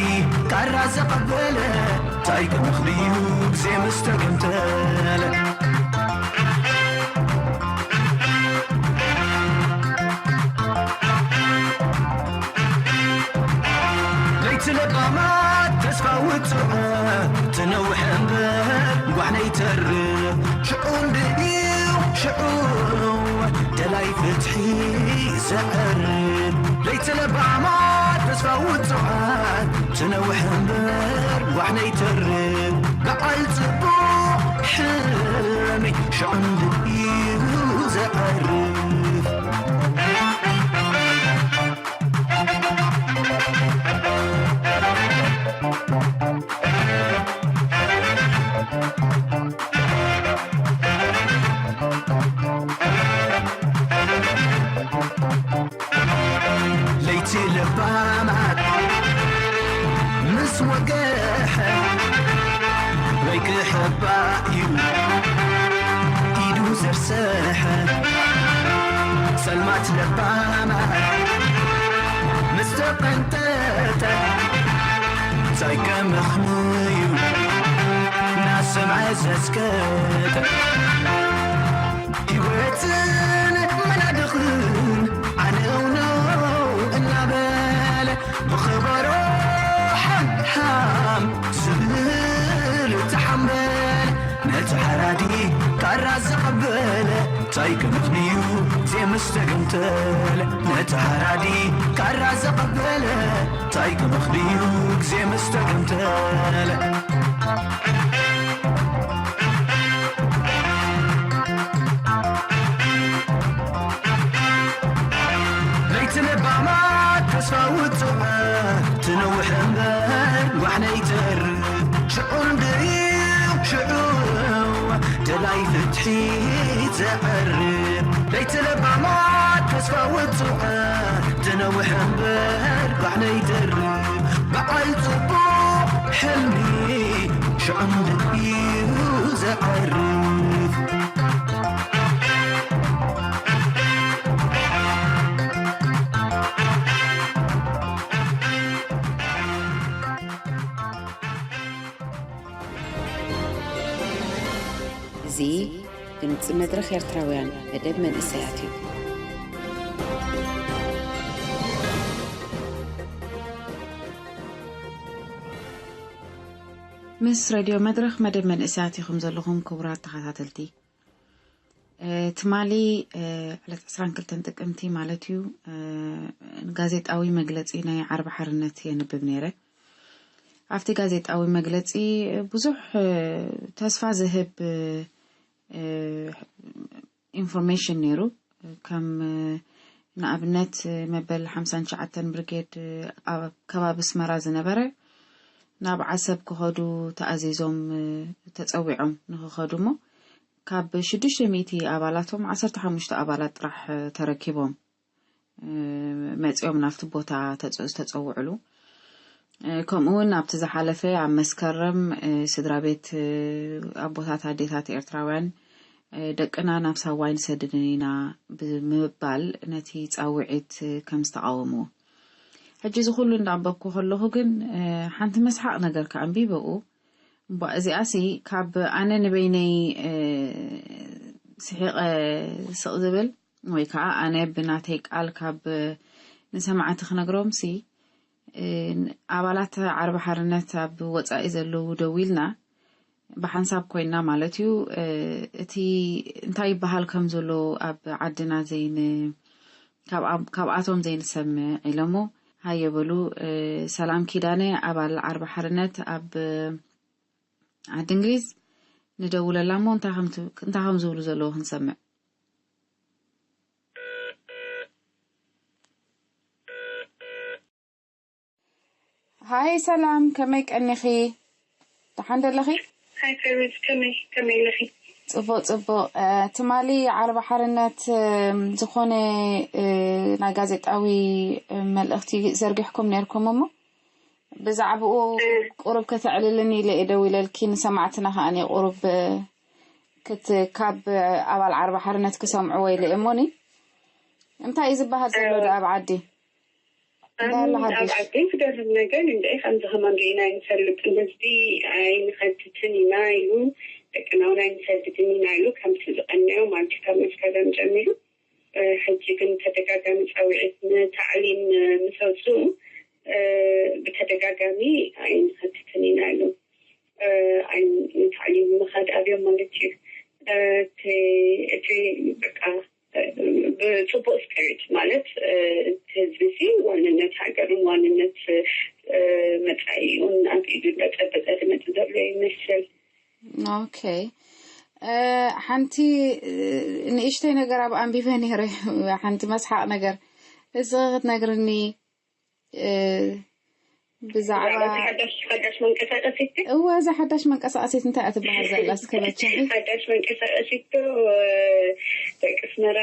ካራ ዘቐበለ ታይ ከምኽንዩ ዜምስተገምተለ ለይቲ ለባማት ተስፋ ውፅዖ ትነውሕ እምበር ጓሕ ነይተርፍ ሽዑ እንድዩ ሽዑ ደላይ ፍትሒ ዘዕርፍ ለይቲ ለባማት ተስፋ ውፅዖ ትነውሕ እምበር ጓሕ ነይተርፍ በዓል ፅቡቕ ሕልሚ ሽዑ እንድዩ ዘዕርፍ ለይቲ ለባማት ምስ ወገሐ ወይ ክሕባ እዩ ኢዱ ዘርሰሐ ጸልማት ለባማት ምስ ተቐንጠጠ ታይ ከምኽንዩ ናሰምዐ ዘስከተ ህይወትን መናድኽን ኣነውነው እናበለ ብኸበሮ ሓምሓም ዝብል ተሓምበለ ነቲ ሓራዲ ካራ ዘቐበለ ታይ ከምኽንዩ ዜምስተገምተለ ነቲ ሓራዲ ካራ ዘቐበለ ታይ ከምኽንዩ ዜምስተገምተለ ለይቲ ለባማት ተስፋ ውፅዖ ትነውሕ እምበር ጓሕ ነይተርፍ ሽዑ እንድዩ ሽዑ ደላይ ፍትሒ ዘዕርፍ ለይቲ ለባማት ተስፋ ውፅዖ ትነውሕ እምበር ጓሕ ነይተርፍ በዓል ፅቡቕ ሕልሚ ሽዑ እንድዩ ዘዕርፍ እዚ ድምፂ መድረኽ ኤርትራውያን መደብ መንእሰያት እዩ። ምስ ሬድዮ መድረኽ መደብ መንእሰያት ኢኹም ዘለኹም ክቡራት ተኸታተልቲ። ትማሊ ዕለት ዕስራን ክልተን ጥቅምቲ ማለት እዩ፣ ጋዜጣዊ መግለፂ ናይ ዓርቢ ሓርነት የንብብ ነይረ። ኣብቲ ጋዜጣዊ መግለፂ ብዙሕ ተስፋ ዝህብ ኢንፎርሜሽን ነይሩ። ከም ንኣብነት መበል ሓምሳን ትሽዓተን ብርጌድ ኣብ ከባቢ ኣስመራ ዝነበረ ናብ ዓሰብ ክኸዱ ተኣዚዞም ተፀዊዖም ንክኸዱ እሞ ካብ ሽዱሽተ ሚእቲ ኣባላቶም ዓሰርተ ሓሙሽተ ኣባላት ጥራሕ ተረኪቦም መፂኦም ናብቲ ቦታ ዝተፀውዕሉ። ከምኡ እውን ኣብቲ ዝሓለፈ ኣብ መስከረም ስድራ ቤት ኣቦታት ኣዴታት ኤርትራውያን ደቅና ናብ ሳዋ ኣይንሰድድን ኢና ብምባል ነቲ ፃውዒት ከም ዝተቃወምዎ ሕጂ እዚ ኩሉ እንዳንበብኩ ከለኹ ግን ሓንቲ መስሓቕ ነገር ከኣንቢበኡ እዚኣ ሲ ካብ ኣነ ንበይነይ ስሒቐ ስቕ ዝብል ወይ ከዓ ኣነ ብናተይ ቃል ካብ ንሰማዕቲ ክነግሮም ሲ ኣባላት ዓርቢ ሓርነት ኣብ ወፃኢ ዘለዉ ደዊልና ብሓንሳብ ኮይና ማለት እዩ እቲ እንታይ ይበሃል ከም ዘሎ ኣብ ዓድና ዘይን ካብኣቶም ዘይንሰምዕ ኢሎሞ ሃየ በሉ ሰላም ኪዳነ ኣባል ዓርቢ ሓርነት ኣብ ዓዲ እንግሊዝ ንደውለላ እሞ እንታይ ከም ዝብሉ ዘለዉ ክንሰምዕ ሃይ ሰላም ከመይ ቀኒኺ ደሓን ደለኺ ሃይ ፌርዊዝ ከመይ ከመይ ኣለኺ ጽቡቕ ጽቡቕ ትማሊ ዓርቢ ሓርነት ዝኾነ ናይ ጋዜጣዊ መልእኽቲ ዘርጊሕኩም ነርኩም እሞ ብዛዕባኡ ቁሩብ ከተዕልልኒ ኢለ እየ ደዊለልኪ ንሰማዕትና ከኣ ቁሩብ ክት ካብ ኣባል ዓርቢ ሓርነት ክሰምዕዎ ኢለ እሞኒ። እንታይ እዩ ዝበሃል ዘሎ ደኣ ኣብ ዓዲ? እንታይ ኣሎ ኣብ ሓድሽ? ዓዲ ክደርብ ነገር እንድዒ ከምዚ ከማን ርኢና ኣይንፈልጥን። ህዝቢ ኣይንኸትትን ኢና ኢሉ፣ ደቅና እውን ኣይንሰድድን ኢና ኢሉ፣ ከምቲ ዝቐነዮ ማለት ካብ መስከረም ጀሚሩ። እ፣ ሕጂ ግን ተደጋጋሚ ጻውዒት ንታዕሊም ምስ ኣውጽኡ፣ እ፣ ብተደጋጋሚ ኣይንኸትትን ኢና ኢሉ። እ፣ ኣይ-፣ ንታዕሊም ምኻድ ኣብዮም ማለት እዩ። እ፣ እቲ፣ እቲ በቃ፣ እ፣ ብጽቡቕ ስፒሪት ማለት፣ እ፣ እቲ ህዝቢ እዚ ዋንነት ሃገሩን ዋንነት፣ እ፣ መጻኢኡን ኣብ ኢዱ እንዳጨበጠ ዝመጽእ ዘሎ ይመስል። ኦኬ። እ፣ ሓንቲ፣ እ፣ ንእሽተይ ነገር ኣብ ኣንቢበ ነይረ። ሓንቲ መስሓቕ ነገር። እዚ ክትነግርኒ፣ እ፣ ብዛዕባ ብዛዕባ እቲ ሓዳሽ፣ ሓዳሽ መንቀሳቐሲት? እወ፣ እዛ ሓዳሽ መንቀሳቐሲት እንታይ እያ ትበሃል ዘላ? እስከ መቸም። ሓዳሽ መንቀሳቐሲት ዶ፣ እ፣ ደቂ ኣስመራ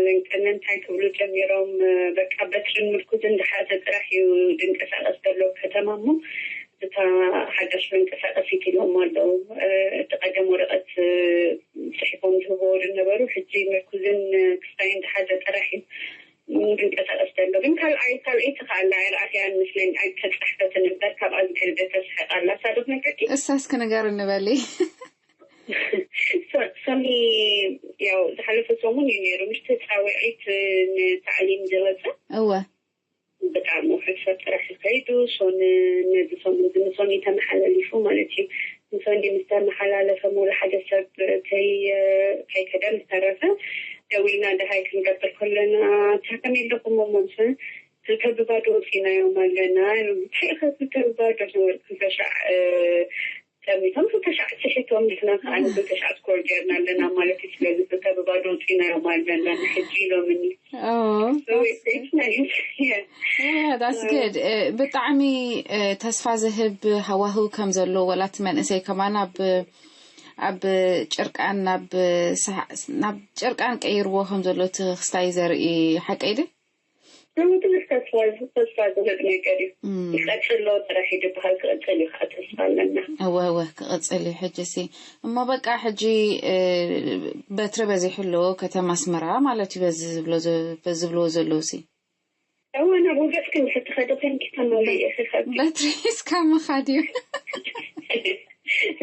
ለንቀነ እንታይ ክብሉ ጀሚሮም፣ እ፣ በቃ በትርን ምርኩዝን ዝሓዘ ጥራሕ እዩ ዝንቀሳቐስ ዘሎ ከተማ እሞ፣ እታ ሓዳሽ መንቀሳቐሲት ኢሎም ኣለዉ። እ፣ እቲ ቀደም ወረቐት፣ እ፣ ጽሒፎም ዝህብዎ ዝነበሩ፣ ሕጂ ምርኩዝን፣ እ፣ ክስታይን ዝሓዘ ጥራሕ እዩ ዝንቀሳቐስ ዘሎ። ግን ካልኣይ፣ ካልኣይቲ ከኣ ኣላ፣ ኣይረኣኽያን መስለኒ፣ ኣይተጻሕፈትን እምበር፣ ካብኣ ዝገደደ ተስሕቕ ኣላ። እሳ ዶ ትነግረኪ? እሳስ ክንገር እንበሊ። ሶ-፣ ሶኒ፣ ያው ዝሓለፈ ሰሙን እዩ ነይሩ፣ ምስቲ ጻውዒት ንታዕሊም ዝወጸ። እወ። ብጣዕሚ ውሑድ ሰብ ጥራሕ እዩ ከይዱ። ሶን ነዚ ሰሙን እዚ ንሶኒ ተመሓላሊፉ ማለት እዩ። ንሶኒ ምስ ተመሓላለፈ፣ ሞላ ሓደ ሰብ ከይ-፣ ከይከደ ምስ ተረፈ፣ ደዊልና ደሃይ ክንገብር ከለና፣ "እንታይ ከመይ ኣለኹም እሞ?" ምስ ክልተ ብባዶ ወፂናዮም ኣለና። እንታይ ኢኸ ክልተ ብባዶ? ክልተ ሻዕ፣ እ፣ ጠሚቶም ክልተ ሻዕ ስሒቶም፣ ንሕና ከዓ ንክልተ ሻዕ ስኮር ጌርና ኣለና ማለት እዩ። ስለዚ ክልተ ብባዶ ወፂናዮም ኣለና ንሕጂ ኢሎምኒ። Oh, So that's it's, good. It's nice. Yeah. Yeah, that's Uh, good. Uh, ብጣዕሚ፣ uh፣ ተስፋ ዝህብ ሃዋህው ከም ዘሎ፣ ወላ እቲ መንእሰይ ከማን ኣብ፣ ኣብ ጭርቃን፣ ናብ ሰሓ-፣ ናብ ጭርቃን ቀይርዎ ከም ዘሎ እቲ ክስታይ ዘርኢ፣ ሓቀይ ድዩ? ብብዙሕ ተስፋ፣ ተስፋ ዝህብ ነገር እዩ። እም። ይቐጽል ኣሎ ጥራሕ እዩ ዝበሃል፣ ክቕጽል እዩ ከዓ ተስፋ ኣለና። እወ፣ እወ፣ ክቕጽል እዩ። ሕጂ ሲ እሞ በቃ ሕጂ፣ እ፣ በትሪ በዚሑ ኣሎ ከተማ ኣስመራ ማለት እዩ፣ በዚ ዝብሎ ዘ-፣ በዚ ዝብልዎ ዘለዉ ሲ። እወ፣ ናብ ወገጽ ክንድሕር ትኸዶ ኮንኪ ተማሪ ኢኺ ካብቲ። በትሪ ሒዝካ ምኻድ እዩ።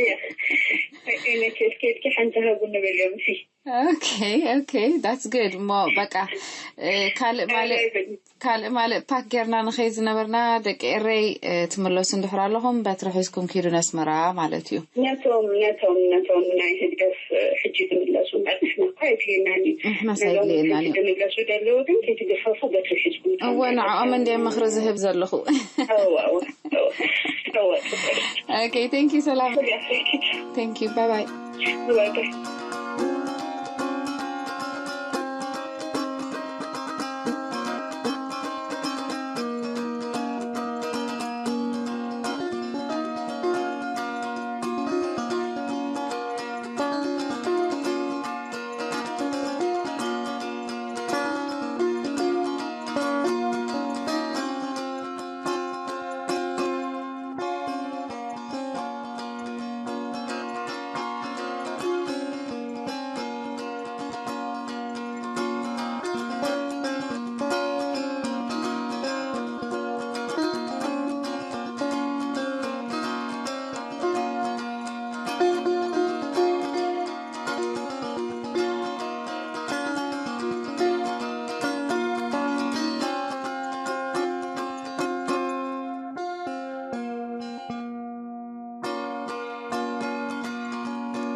እያ። እኔ ኬድ ኬድኪ ሓንቲ ሃቡ ንብል እዮም ሲ። ኦኬ፣ ኦኬ፣ that's good። እሞ በቃ፣ እ፣ ካልእ ማልእ፣ ኣይብልን። ካልእ ማልእ ፓክ ጌርና ንኸይድ ዝነበርና፣ ደቂ ኤረይ፣ እ፣ ትምለሱ እንድሕር ኣለኹም፣ በትሪ ሒዝኩም ኪዱ ነስመራ ማለት እዩ። ነቶም፣ ነቶም፣ ነቶም ናይ ህግደፍ፣ እ፣ ሕጂ ዝምለሱ እምበር፣ ንሕና እኮ ኣይድልየናን እዩ። ንሕናስ ነዞም ኣይድልየናን ሕጂ እዩ። ዝምለሱ ዘለዉ ግን ከይትግፈፉ በትሪ ሒዝኩም እወ፣ ንዕኦም እንድየ ምኽሪ ዝህብ ዘለኹ። እወ፣ እወ፣ እወ፣ እወ፣ ጽቡቅ። ኦኬ፣ thank you ሰላም። ጽቡቅ። Thank you፣ bye bye። Bye bye።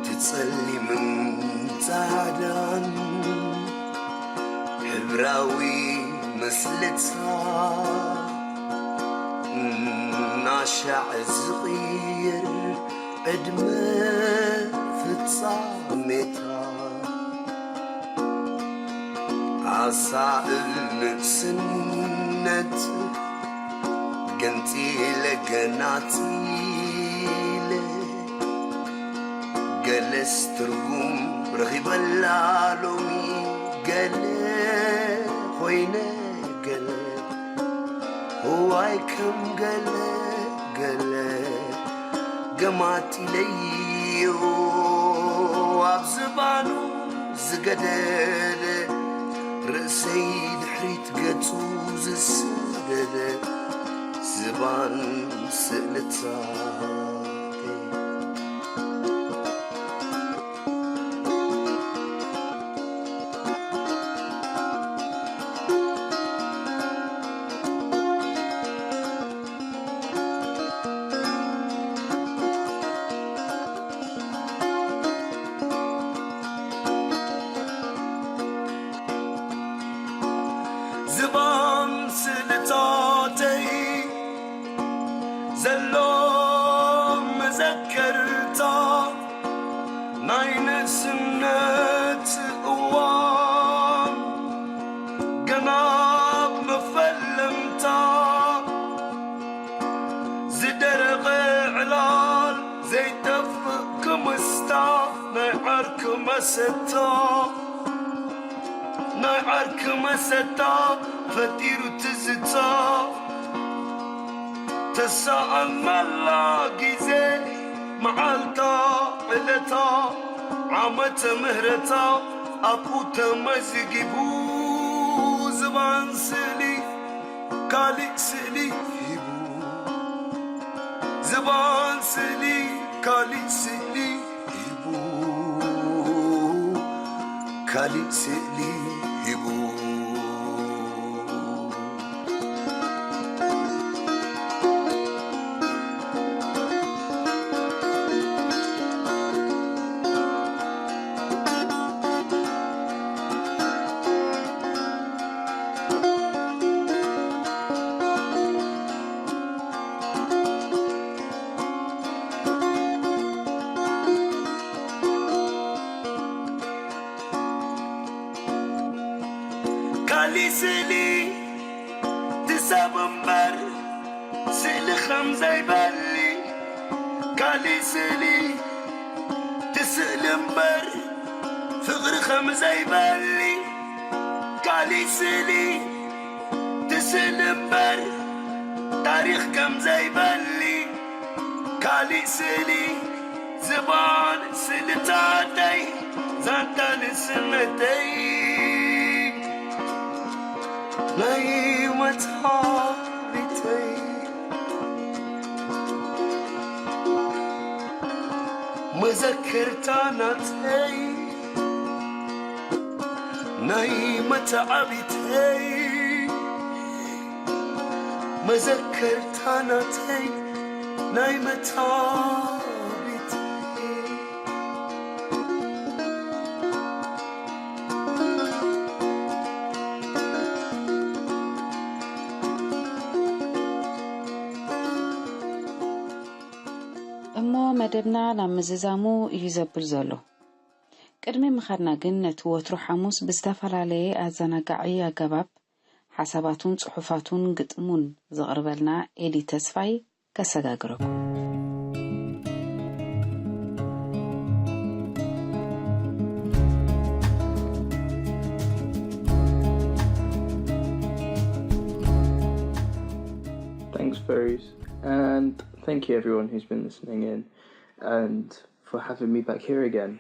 ትጸሊምን ጻዕዳን ሕብራዊ ምስልታ እናሻዕ ዝቕይር ዕድመ ፍጻሜታ ኣሳእል ንእስነት ገንጺለ ገናጺለ ገለስ ትርጉም ረኺበላ ሎሚ ገለ ኾይነ ገለ እዋይ ከም ገለ ገለ ገማጢለዮ ኣብ ዝባኑ ዝገደደ፣ ርእሰይ ድሕሪት ገጹ ዝሰደደ፣ ዝባን ስእልታተይ። ዝባን ስእልታተይ ዘሎ መዘከርታ ናይ ንእስነት እዋን ገና ኣብ መፈለምታ ዝደረቐ ዕላል ዘይጠፍእ ክምስታ ናይ ዓርኪ መሰታ ናይ ዓርኪ መሰታ ፈጢሩ ትዝታ ተሰኣመላ ግዜ መዓልታ ዕለታ ዓመተ ምህረታ ኣብኡ ተመዝጊቡ ዝባን ስእሊ ካሊእ ስእሊ ሂቡ ዝባን ስእሊ ካሊእ ስእሊ ሂቡ ካሊእ ስእሊ ሂቡ። ካሊእ ስእሊ ትሰብ እምበር ስእሊ ከም ዘይበሊ ካሊእ ስእሊ ትስእሊ እምበር ፍቕሪ ከም ዘይበሊ ካሊእ ስእሊ ትስእሊ እምበር ታሪኽ ከም ዘይበሊ ካሊእ ስእሊ ዝባን ስእልታተይ ዛንታ ንስነተይ ናይ መታሪተይ መዘከርታ ናተይ ናይ መተዓቢተይ መዘከርታ ናተይ ናይ መታሪተይ። እሞ መደብና ናብ ምዝዛሙ እዩ ዘብል ዘሎ። ቅድሚ ምኻድና ግን ነቲ ወትሩ ሓሙስ ብዝተፈላለየ ኣዘናጋዒ ኣገባብ ሓሳባቱን ጽሑፋቱን ግጥሙን ዘቕርበልና ኤዲ ተስፋይ ከሰጋግረኩም። Thanks, furries. And thank you, everyone who's been listening in, and for having me back here again.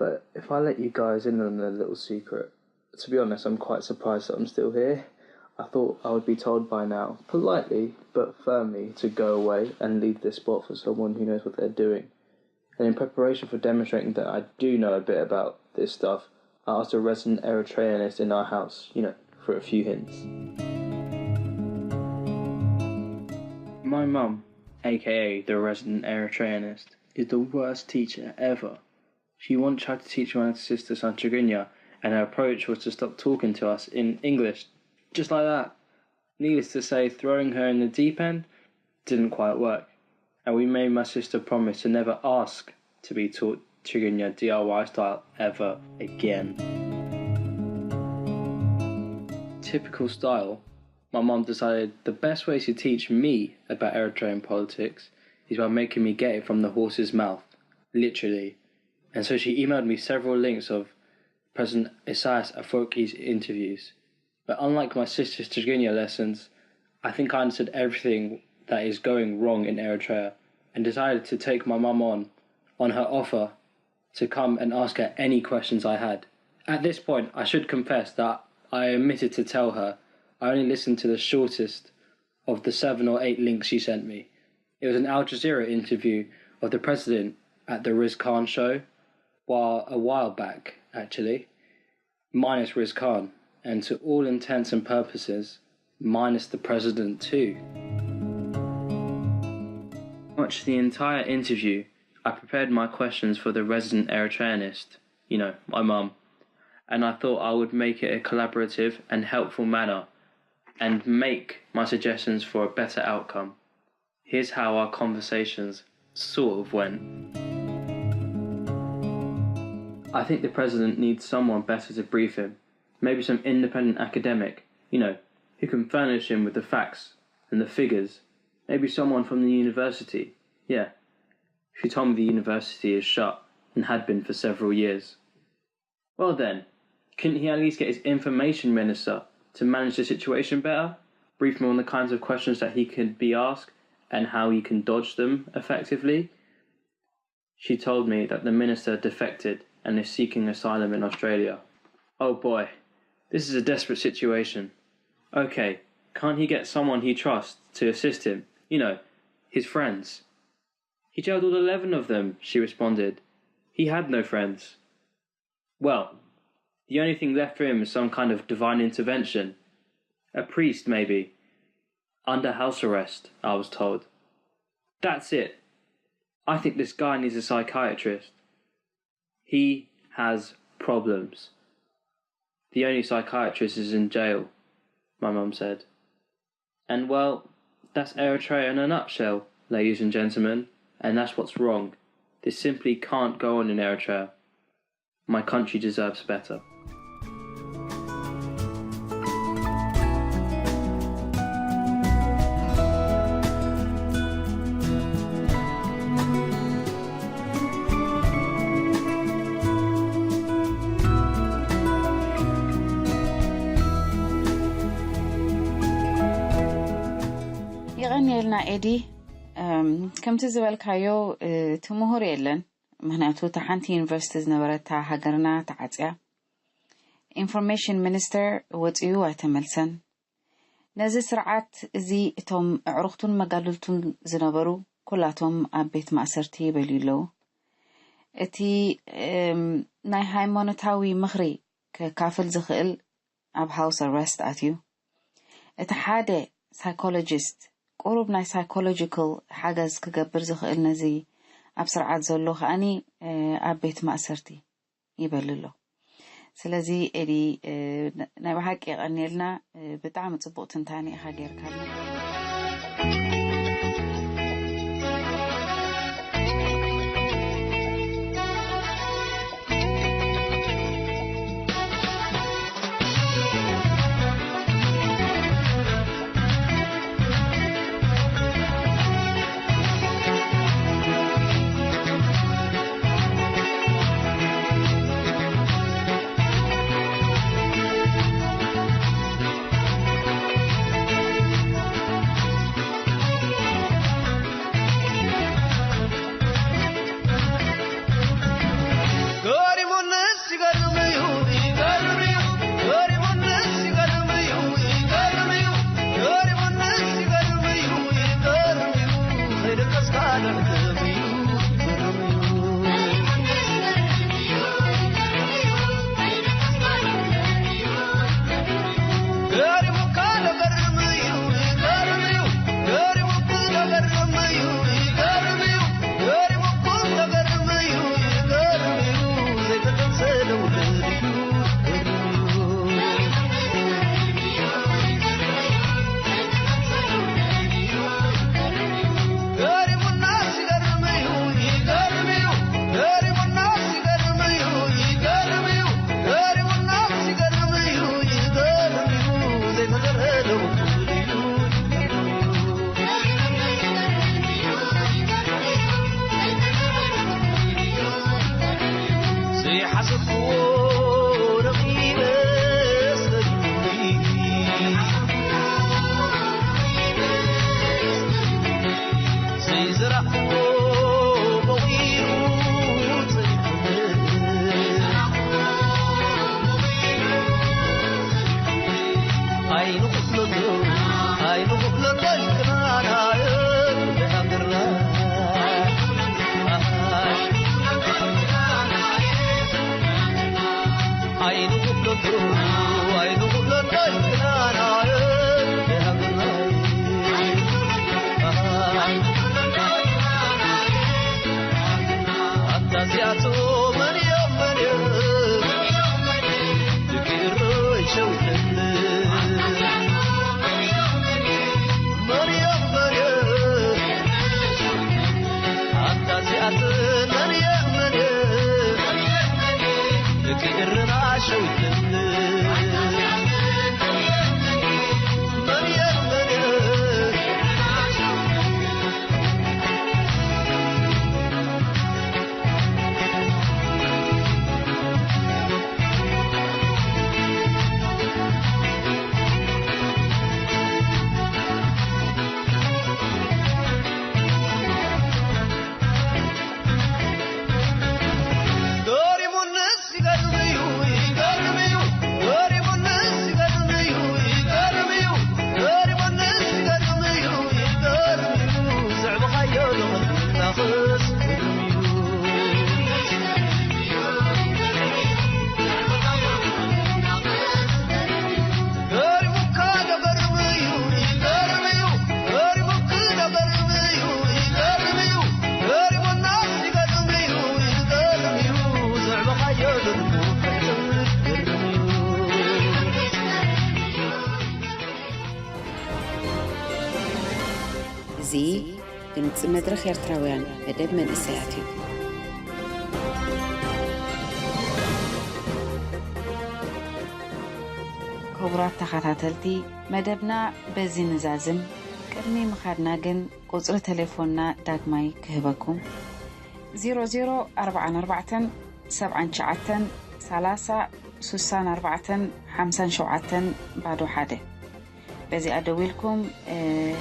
But if I let you guys in on a little secret, to be honest, I'm quite surprised that I'm still here. I thought I would be told by now, politely but firmly, to go away and leave this spot for someone who knows what they're doing. And in preparation for demonstrating that I do know a bit about this stuff, I asked a resident Eritreanist in our house, you know, for a few hints. My mum, aka the resident Eritreanist, is the worst teacher ever. She once tried to teach my sister some Tigrinya, and her approach was to stop talking to us in English, just like that. Needless to say, throwing her in the deep end didn't quite work, and we made my sister promise to never ask to be taught Tigrinya D I Y style ever again. Typical style, my mom decided the best way to teach me about Eritrean politics is by making me get it from the horse's mouth, literally. And so she emailed me several links of President Isaias Afwerki's interviews. But unlike my sister's Tigrinya lessons, I think I understood everything that is going wrong in Eritrea and decided to take my mum on, on her offer to come and ask her any questions I had. At this point, I should confess that I omitted to tell her I only listened to the shortest of the seven or eight links she sent me. It was an Al Jazeera interview of the president at the Riz Khan show, while a while back, actually, minus Riz Khan, and to all intents and purposes, minus the president too. Watched the entire interview. I prepared my questions for the resident Eritreanist, you know, my mum, and I thought I would make it a collaborative and helpful manner and make my suggestions for a better outcome. Here's how our conversations sort of went. I think the president needs someone better to brief him. Maybe some independent academic, you know, who can furnish him with the facts and the figures. Maybe someone from the university. Yeah. She told me the university is shut and had been for several years. Well then, couldn't he at least get his information minister to manage the situation better? Brief him on the kinds of questions that he could be asked and how he can dodge them effectively? She told me that the minister defected and is seeking asylum in Australia. Oh boy, this is a desperate situation. Okay, can't he get someone he trusts to assist him? You know, his friends. He jailed all eleven of them, she responded. He had no friends. Well, the only thing left for him is some kind of divine intervention. A priest, maybe. Under house arrest, I was told. That's it. I think this guy needs a psychiatrist. He has problems. The only psychiatrist is in jail, my mum said. And well, that's Eritrea in a nutshell, ladies and gentlemen, and that's what's wrong. This simply can't go on in Eritrea. My country deserves better. የቐንየልና ኤዲ። ከምቲ ዝበልካዮ እቲ ምሁር የለን። ምክንያቱ እታ ሓንቲ ዩኒቨርሲቲ ዝነበረታ ሃገርና ተዓፅያ። ኢንፎርሜሽን ሚኒስተር ወፂኡ ኣይተመልሰን። ነዚ ስርዓት እዚ እቶም ኣዕሩኽቱን መጋድልቱን ዝነበሩ ኩላቶም ኣብ ቤት ማእሰርቲ ይበልዩ ኣለዉ። እቲ ናይ ሃይማኖታዊ ምኽሪ ከካፍል ዝኽእል ኣብ ሃውስ ኣረስት ኣትዩ። እቲ ሓደ ሳይኮሎጂስት ቁሩብ ናይ ሳይኮሎጂካል ሓገዝ ክገብር ዝኽእል ነዚ ኣብ ስርዓት ዘሎ ከኣኒ ኣብ ቤት ማእሰርቲ ይበል ኣሎ። ስለዚ ኤዲ ናይ ብሓቂ የቐንየልና። ብጣዕሚ ፅቡቕ ትንታኔ ኢኻ ጌርካልና። ኣይንኹፍለቶ ኣይንኹፍለቶ ኢልክናናየ ብሃገርና ኣይንኹፍለቶ ኣይንኹፍለቶ ኢልክናናየ ብሃገርና ኣታ እዚኣቶ መን እዮም መን እዮም እዚ ድምፂ መድረኽ ኤርትራውያን መደብ መንእሰያት እዩ። ክቡራት ተኸታተልቲ መደብና በዚ ንዛዝም። ቅድሚ ምኻድና ግን ቁጽሪ ተሌፎንና ዳግማይ ክህበኩም። ዜሮ ዜሮ ኣርባዓን ኣርባዕተን ሰብዓን ትሽዓተን ሰላሳ ስሳን ኣርባዕተን ሓምሳን ሸውዓተን ባዶ ሓደ። በዚኣ ደዊልኩም፣ እ፣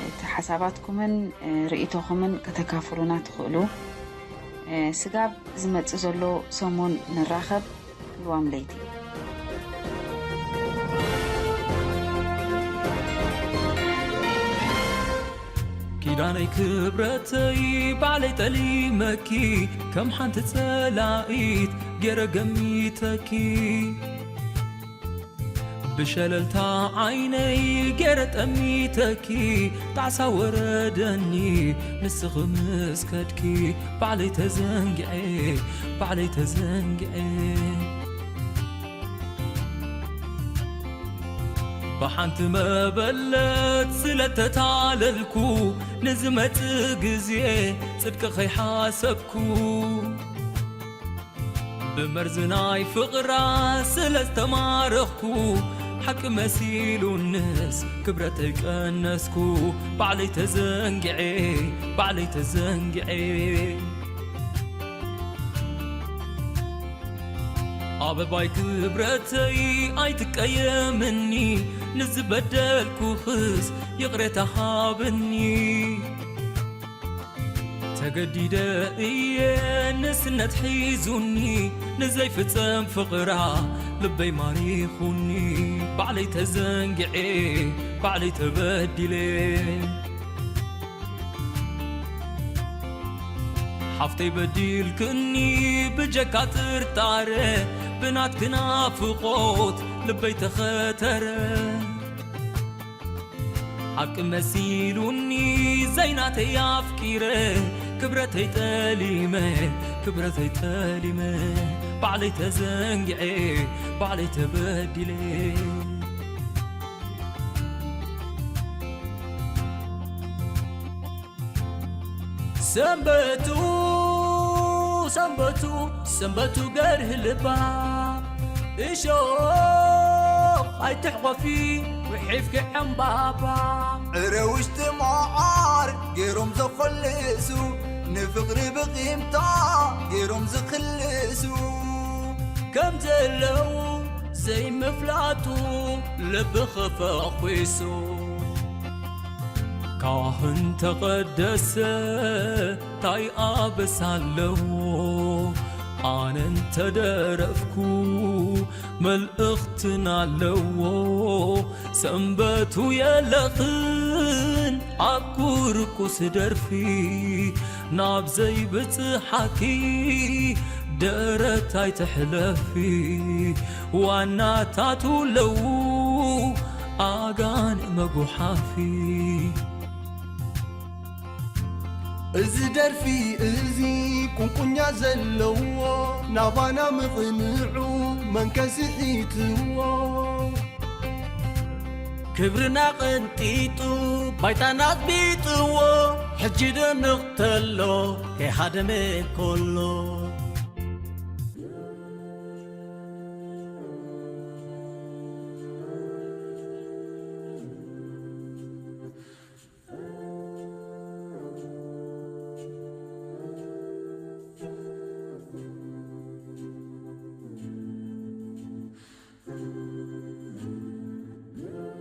እቲ ሓሳባትኩምን፣ እ፣ ርእይቶኹምን ከተካፍሉና ትኽእሉ። እ፣ ስጋብ ዝመጽእ ዘሎ ሰሙን ንራኸብ። ልዋም ለይቲ። ኪዳነይ ክብረተይ ባዕለይ ጠሊመኪ፣ ከም ሓንቲ ጸላኢት ገይረ ገሚተኪ። ብሸለልታ ዓይነይ ገይረ ጠሚተኪ፣ ጣዕሳ ወረደኒ ንስኺ ምስ ከድኪ፣ ባዕለይ ተዘንጊዐ፣ ባዕለይ ተዘንጊዐ። ብሓንቲ መበለት ስለ ተታለልኩ፣ ንዝመጽእ ግዜ ጽድቂ ከይሓሰብኩ፣ ብመርዚ ናይ ፍቕራ ስለ ዝተማረኽኩ፣ ሓቂ መሲሉንስ ክብረተይ ቀነስኩ። ባዕለይ ተዘንጊዐ፣ ባዕለይ ተዘንጊዐ። ኣበባይ ክብረተይ ኣይትቀየምኒ፣ ንዝበደልኩኽስ ይቕሬታ ሃብኒ። ተገዲደ እየ ንስነት ሒዙኒ፣ ንዘይፍጸም ፍቕራ ልበይ ማሪኹኒ። ባዕለይ ተዘንጊዐ፣ ባዕለይ ተበዲለ። ሓፍተይ በዲልክኒ ብጀካ ጥርጣረ፣ ብናትኪ ናፍቖት ልበይ ተኸተረ። ሓቂ መሲሉኒ ዘይናተይ ኣፍቂረ፣ ክብረተይ ጠሊመ፣ ክብረተይ ጠሊመ፣ ባዕለይ ተዘንጊዐ፣ ባዕለይ ተበዲለ። ሰንበቱ፣ ሰንበቱ፣ ሰንበቱ ገርህ ልባ፣ እሾኽ ኣይትሕቆፊ ውሒፍኪ ዕምባባ። ዕረ ውሽጢ መዓር ገይሮም ዘኾልሱ፣ ንፍቕሪ ብቂምታ ገይሮም ዝኽልሱ። ከም ዘለዉ ዘይምፍላጡ ልብኺ ፈኺሱ። ካህን ተቐደሰ ታይ ኣበሳ ኣለዎ? ኣነ እንተደረፍኩ መልእኽትን ኣለዎ። ሰንበቱ የለኽን ኣብ ኩርኩስ ደርፊ፣ ናብ ዘይብጽሓኪ ደረት ኣይትሕለፊ። ዋናታቱ ኣለዉ ኣጋን መጉሓፊ። እዚ ደርፊ እዚ ቁንቁኛ ዘለዎ፣ ናባና ምቕንዑ መንከ ስሒትዎ። ክብርና ቀንጢጡ ባይታና ኣጽቢጥዎ፣ ሕጂ ደንቕ ተሎ ከይሃደመ ከሎ።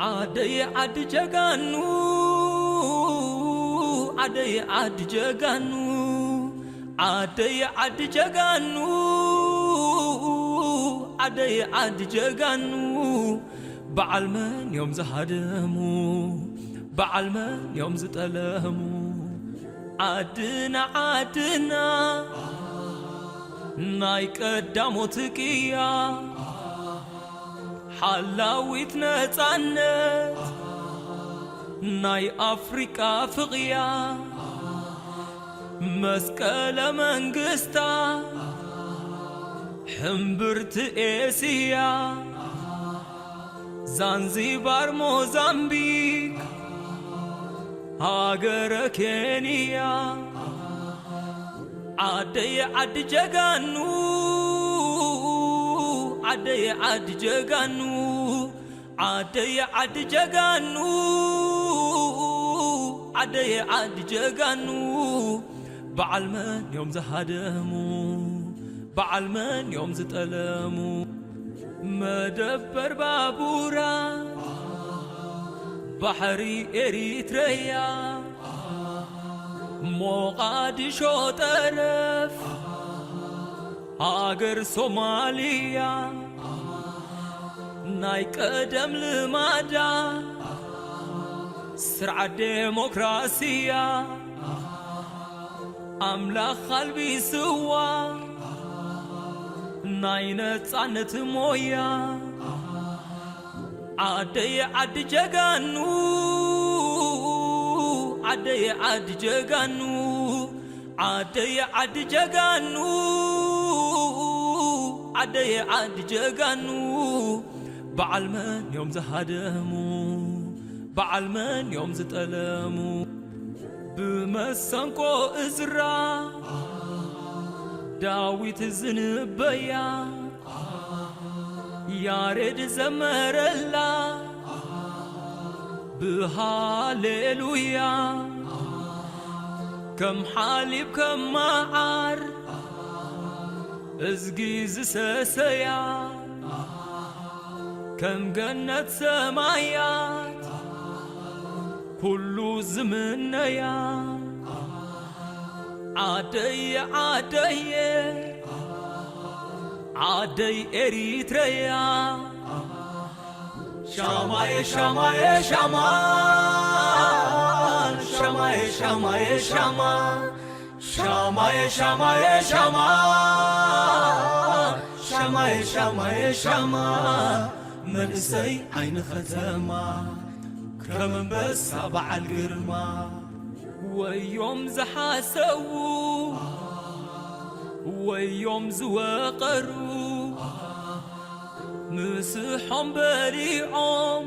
ዓደይ ዓዲ ጀጋኑ፣ ዓደይ ዓዲ ጀጋኑ፣ ዓደይ ዓዲ ጀጋኑ፣ ዓደይ ዓዲ ጀጋኑ። በዓል መን እዮም ዝሃደሙ? በዓል መን እዮም ዝጠለሙ? ዓድና ዓድና ናይ ቀዳሞት ቅያ፣ ሓላዊት ነጻነት ናይ ኣፍሪቃ ፍቕያ፣ መስቀለ መንግስታ ሕምብርቲ ኤስያ፣ ዛንዚባር ሞዛምቢክ ሃገረ ኬንያ። ዓደይ ዓዲ ጀጋኑ፣ ዓደይ ዓዲ ጀጋኑ፣ ዓደይ ዓዲ ጀጋኑ፣ ዓደይ ዓዲ ጀጋኑ። በዓል መን እዮም ዝሃደሙ? በዓል መን እዮም ዝጠለሙ? መደበር ባቡራ ባሕሪ ኤሪትረያ፣ ሞቓድሾ ጠረፍ ሃገር ሶማልያ፣ ናይ ቀደም ልማዳ ስርዓት ዴሞክራስያ፣ ኣምላኽ ኣልቢስዋ ናይ ነጻነት ሞያ። ዓደይ ዓዲ ጀጋኑ፣ ዓደይ ዓዲ ጀጋኑ፣ ዓደይ ዓዲ ጀጋኑ፣ ዓደይ ዓዲ ጀጋኑ። በዓል መን እዮም ዝሃደሙ? በዓል መን እዮም ዝጠለሙ? ብመሰንቆ እዝራ ዳዊት ዝንበያ፣ ያሬድ ዘመረላ ብሃሌሉያ። ከም ሓሊብ ከም መዓር እዝጊ ዝሰሰያ፣ ከም ገነት ሰማያት ኩሉ ዝምነያ። ዓደየ ዓደየ ዓደይ ኤሪትረያ። ሻማየ ሻማየ ሻማ፣ ሻማየ ሻማየ ሻማ፣ ሻማየ ሻማየ ሻማ፣ ሻማየ ሻማየ ሻማ። መንእሰይ ዓይኒ ኸተማ፣ ከም ኣንበሳ በዓል ግርማ። ወዮም ዝሓሰዉ፣ ወዮም ዝወቐሩ፣ ምስሖም በሊዖም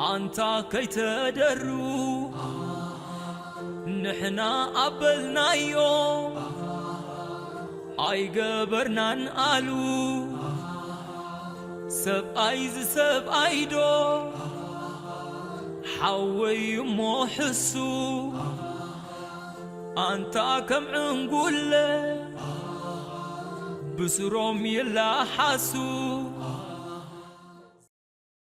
ኣንታ ከይተደሩ፣ ንሕና ኣበልናዮም ኣይገበርናን ኣሉ። ሰብኣይ ዝሰብኣይ ዶ ሓወይ እሞ ሕሱ፣ ኣንታ ከም ዕንጉለ ብስሮም ይላሓሱ።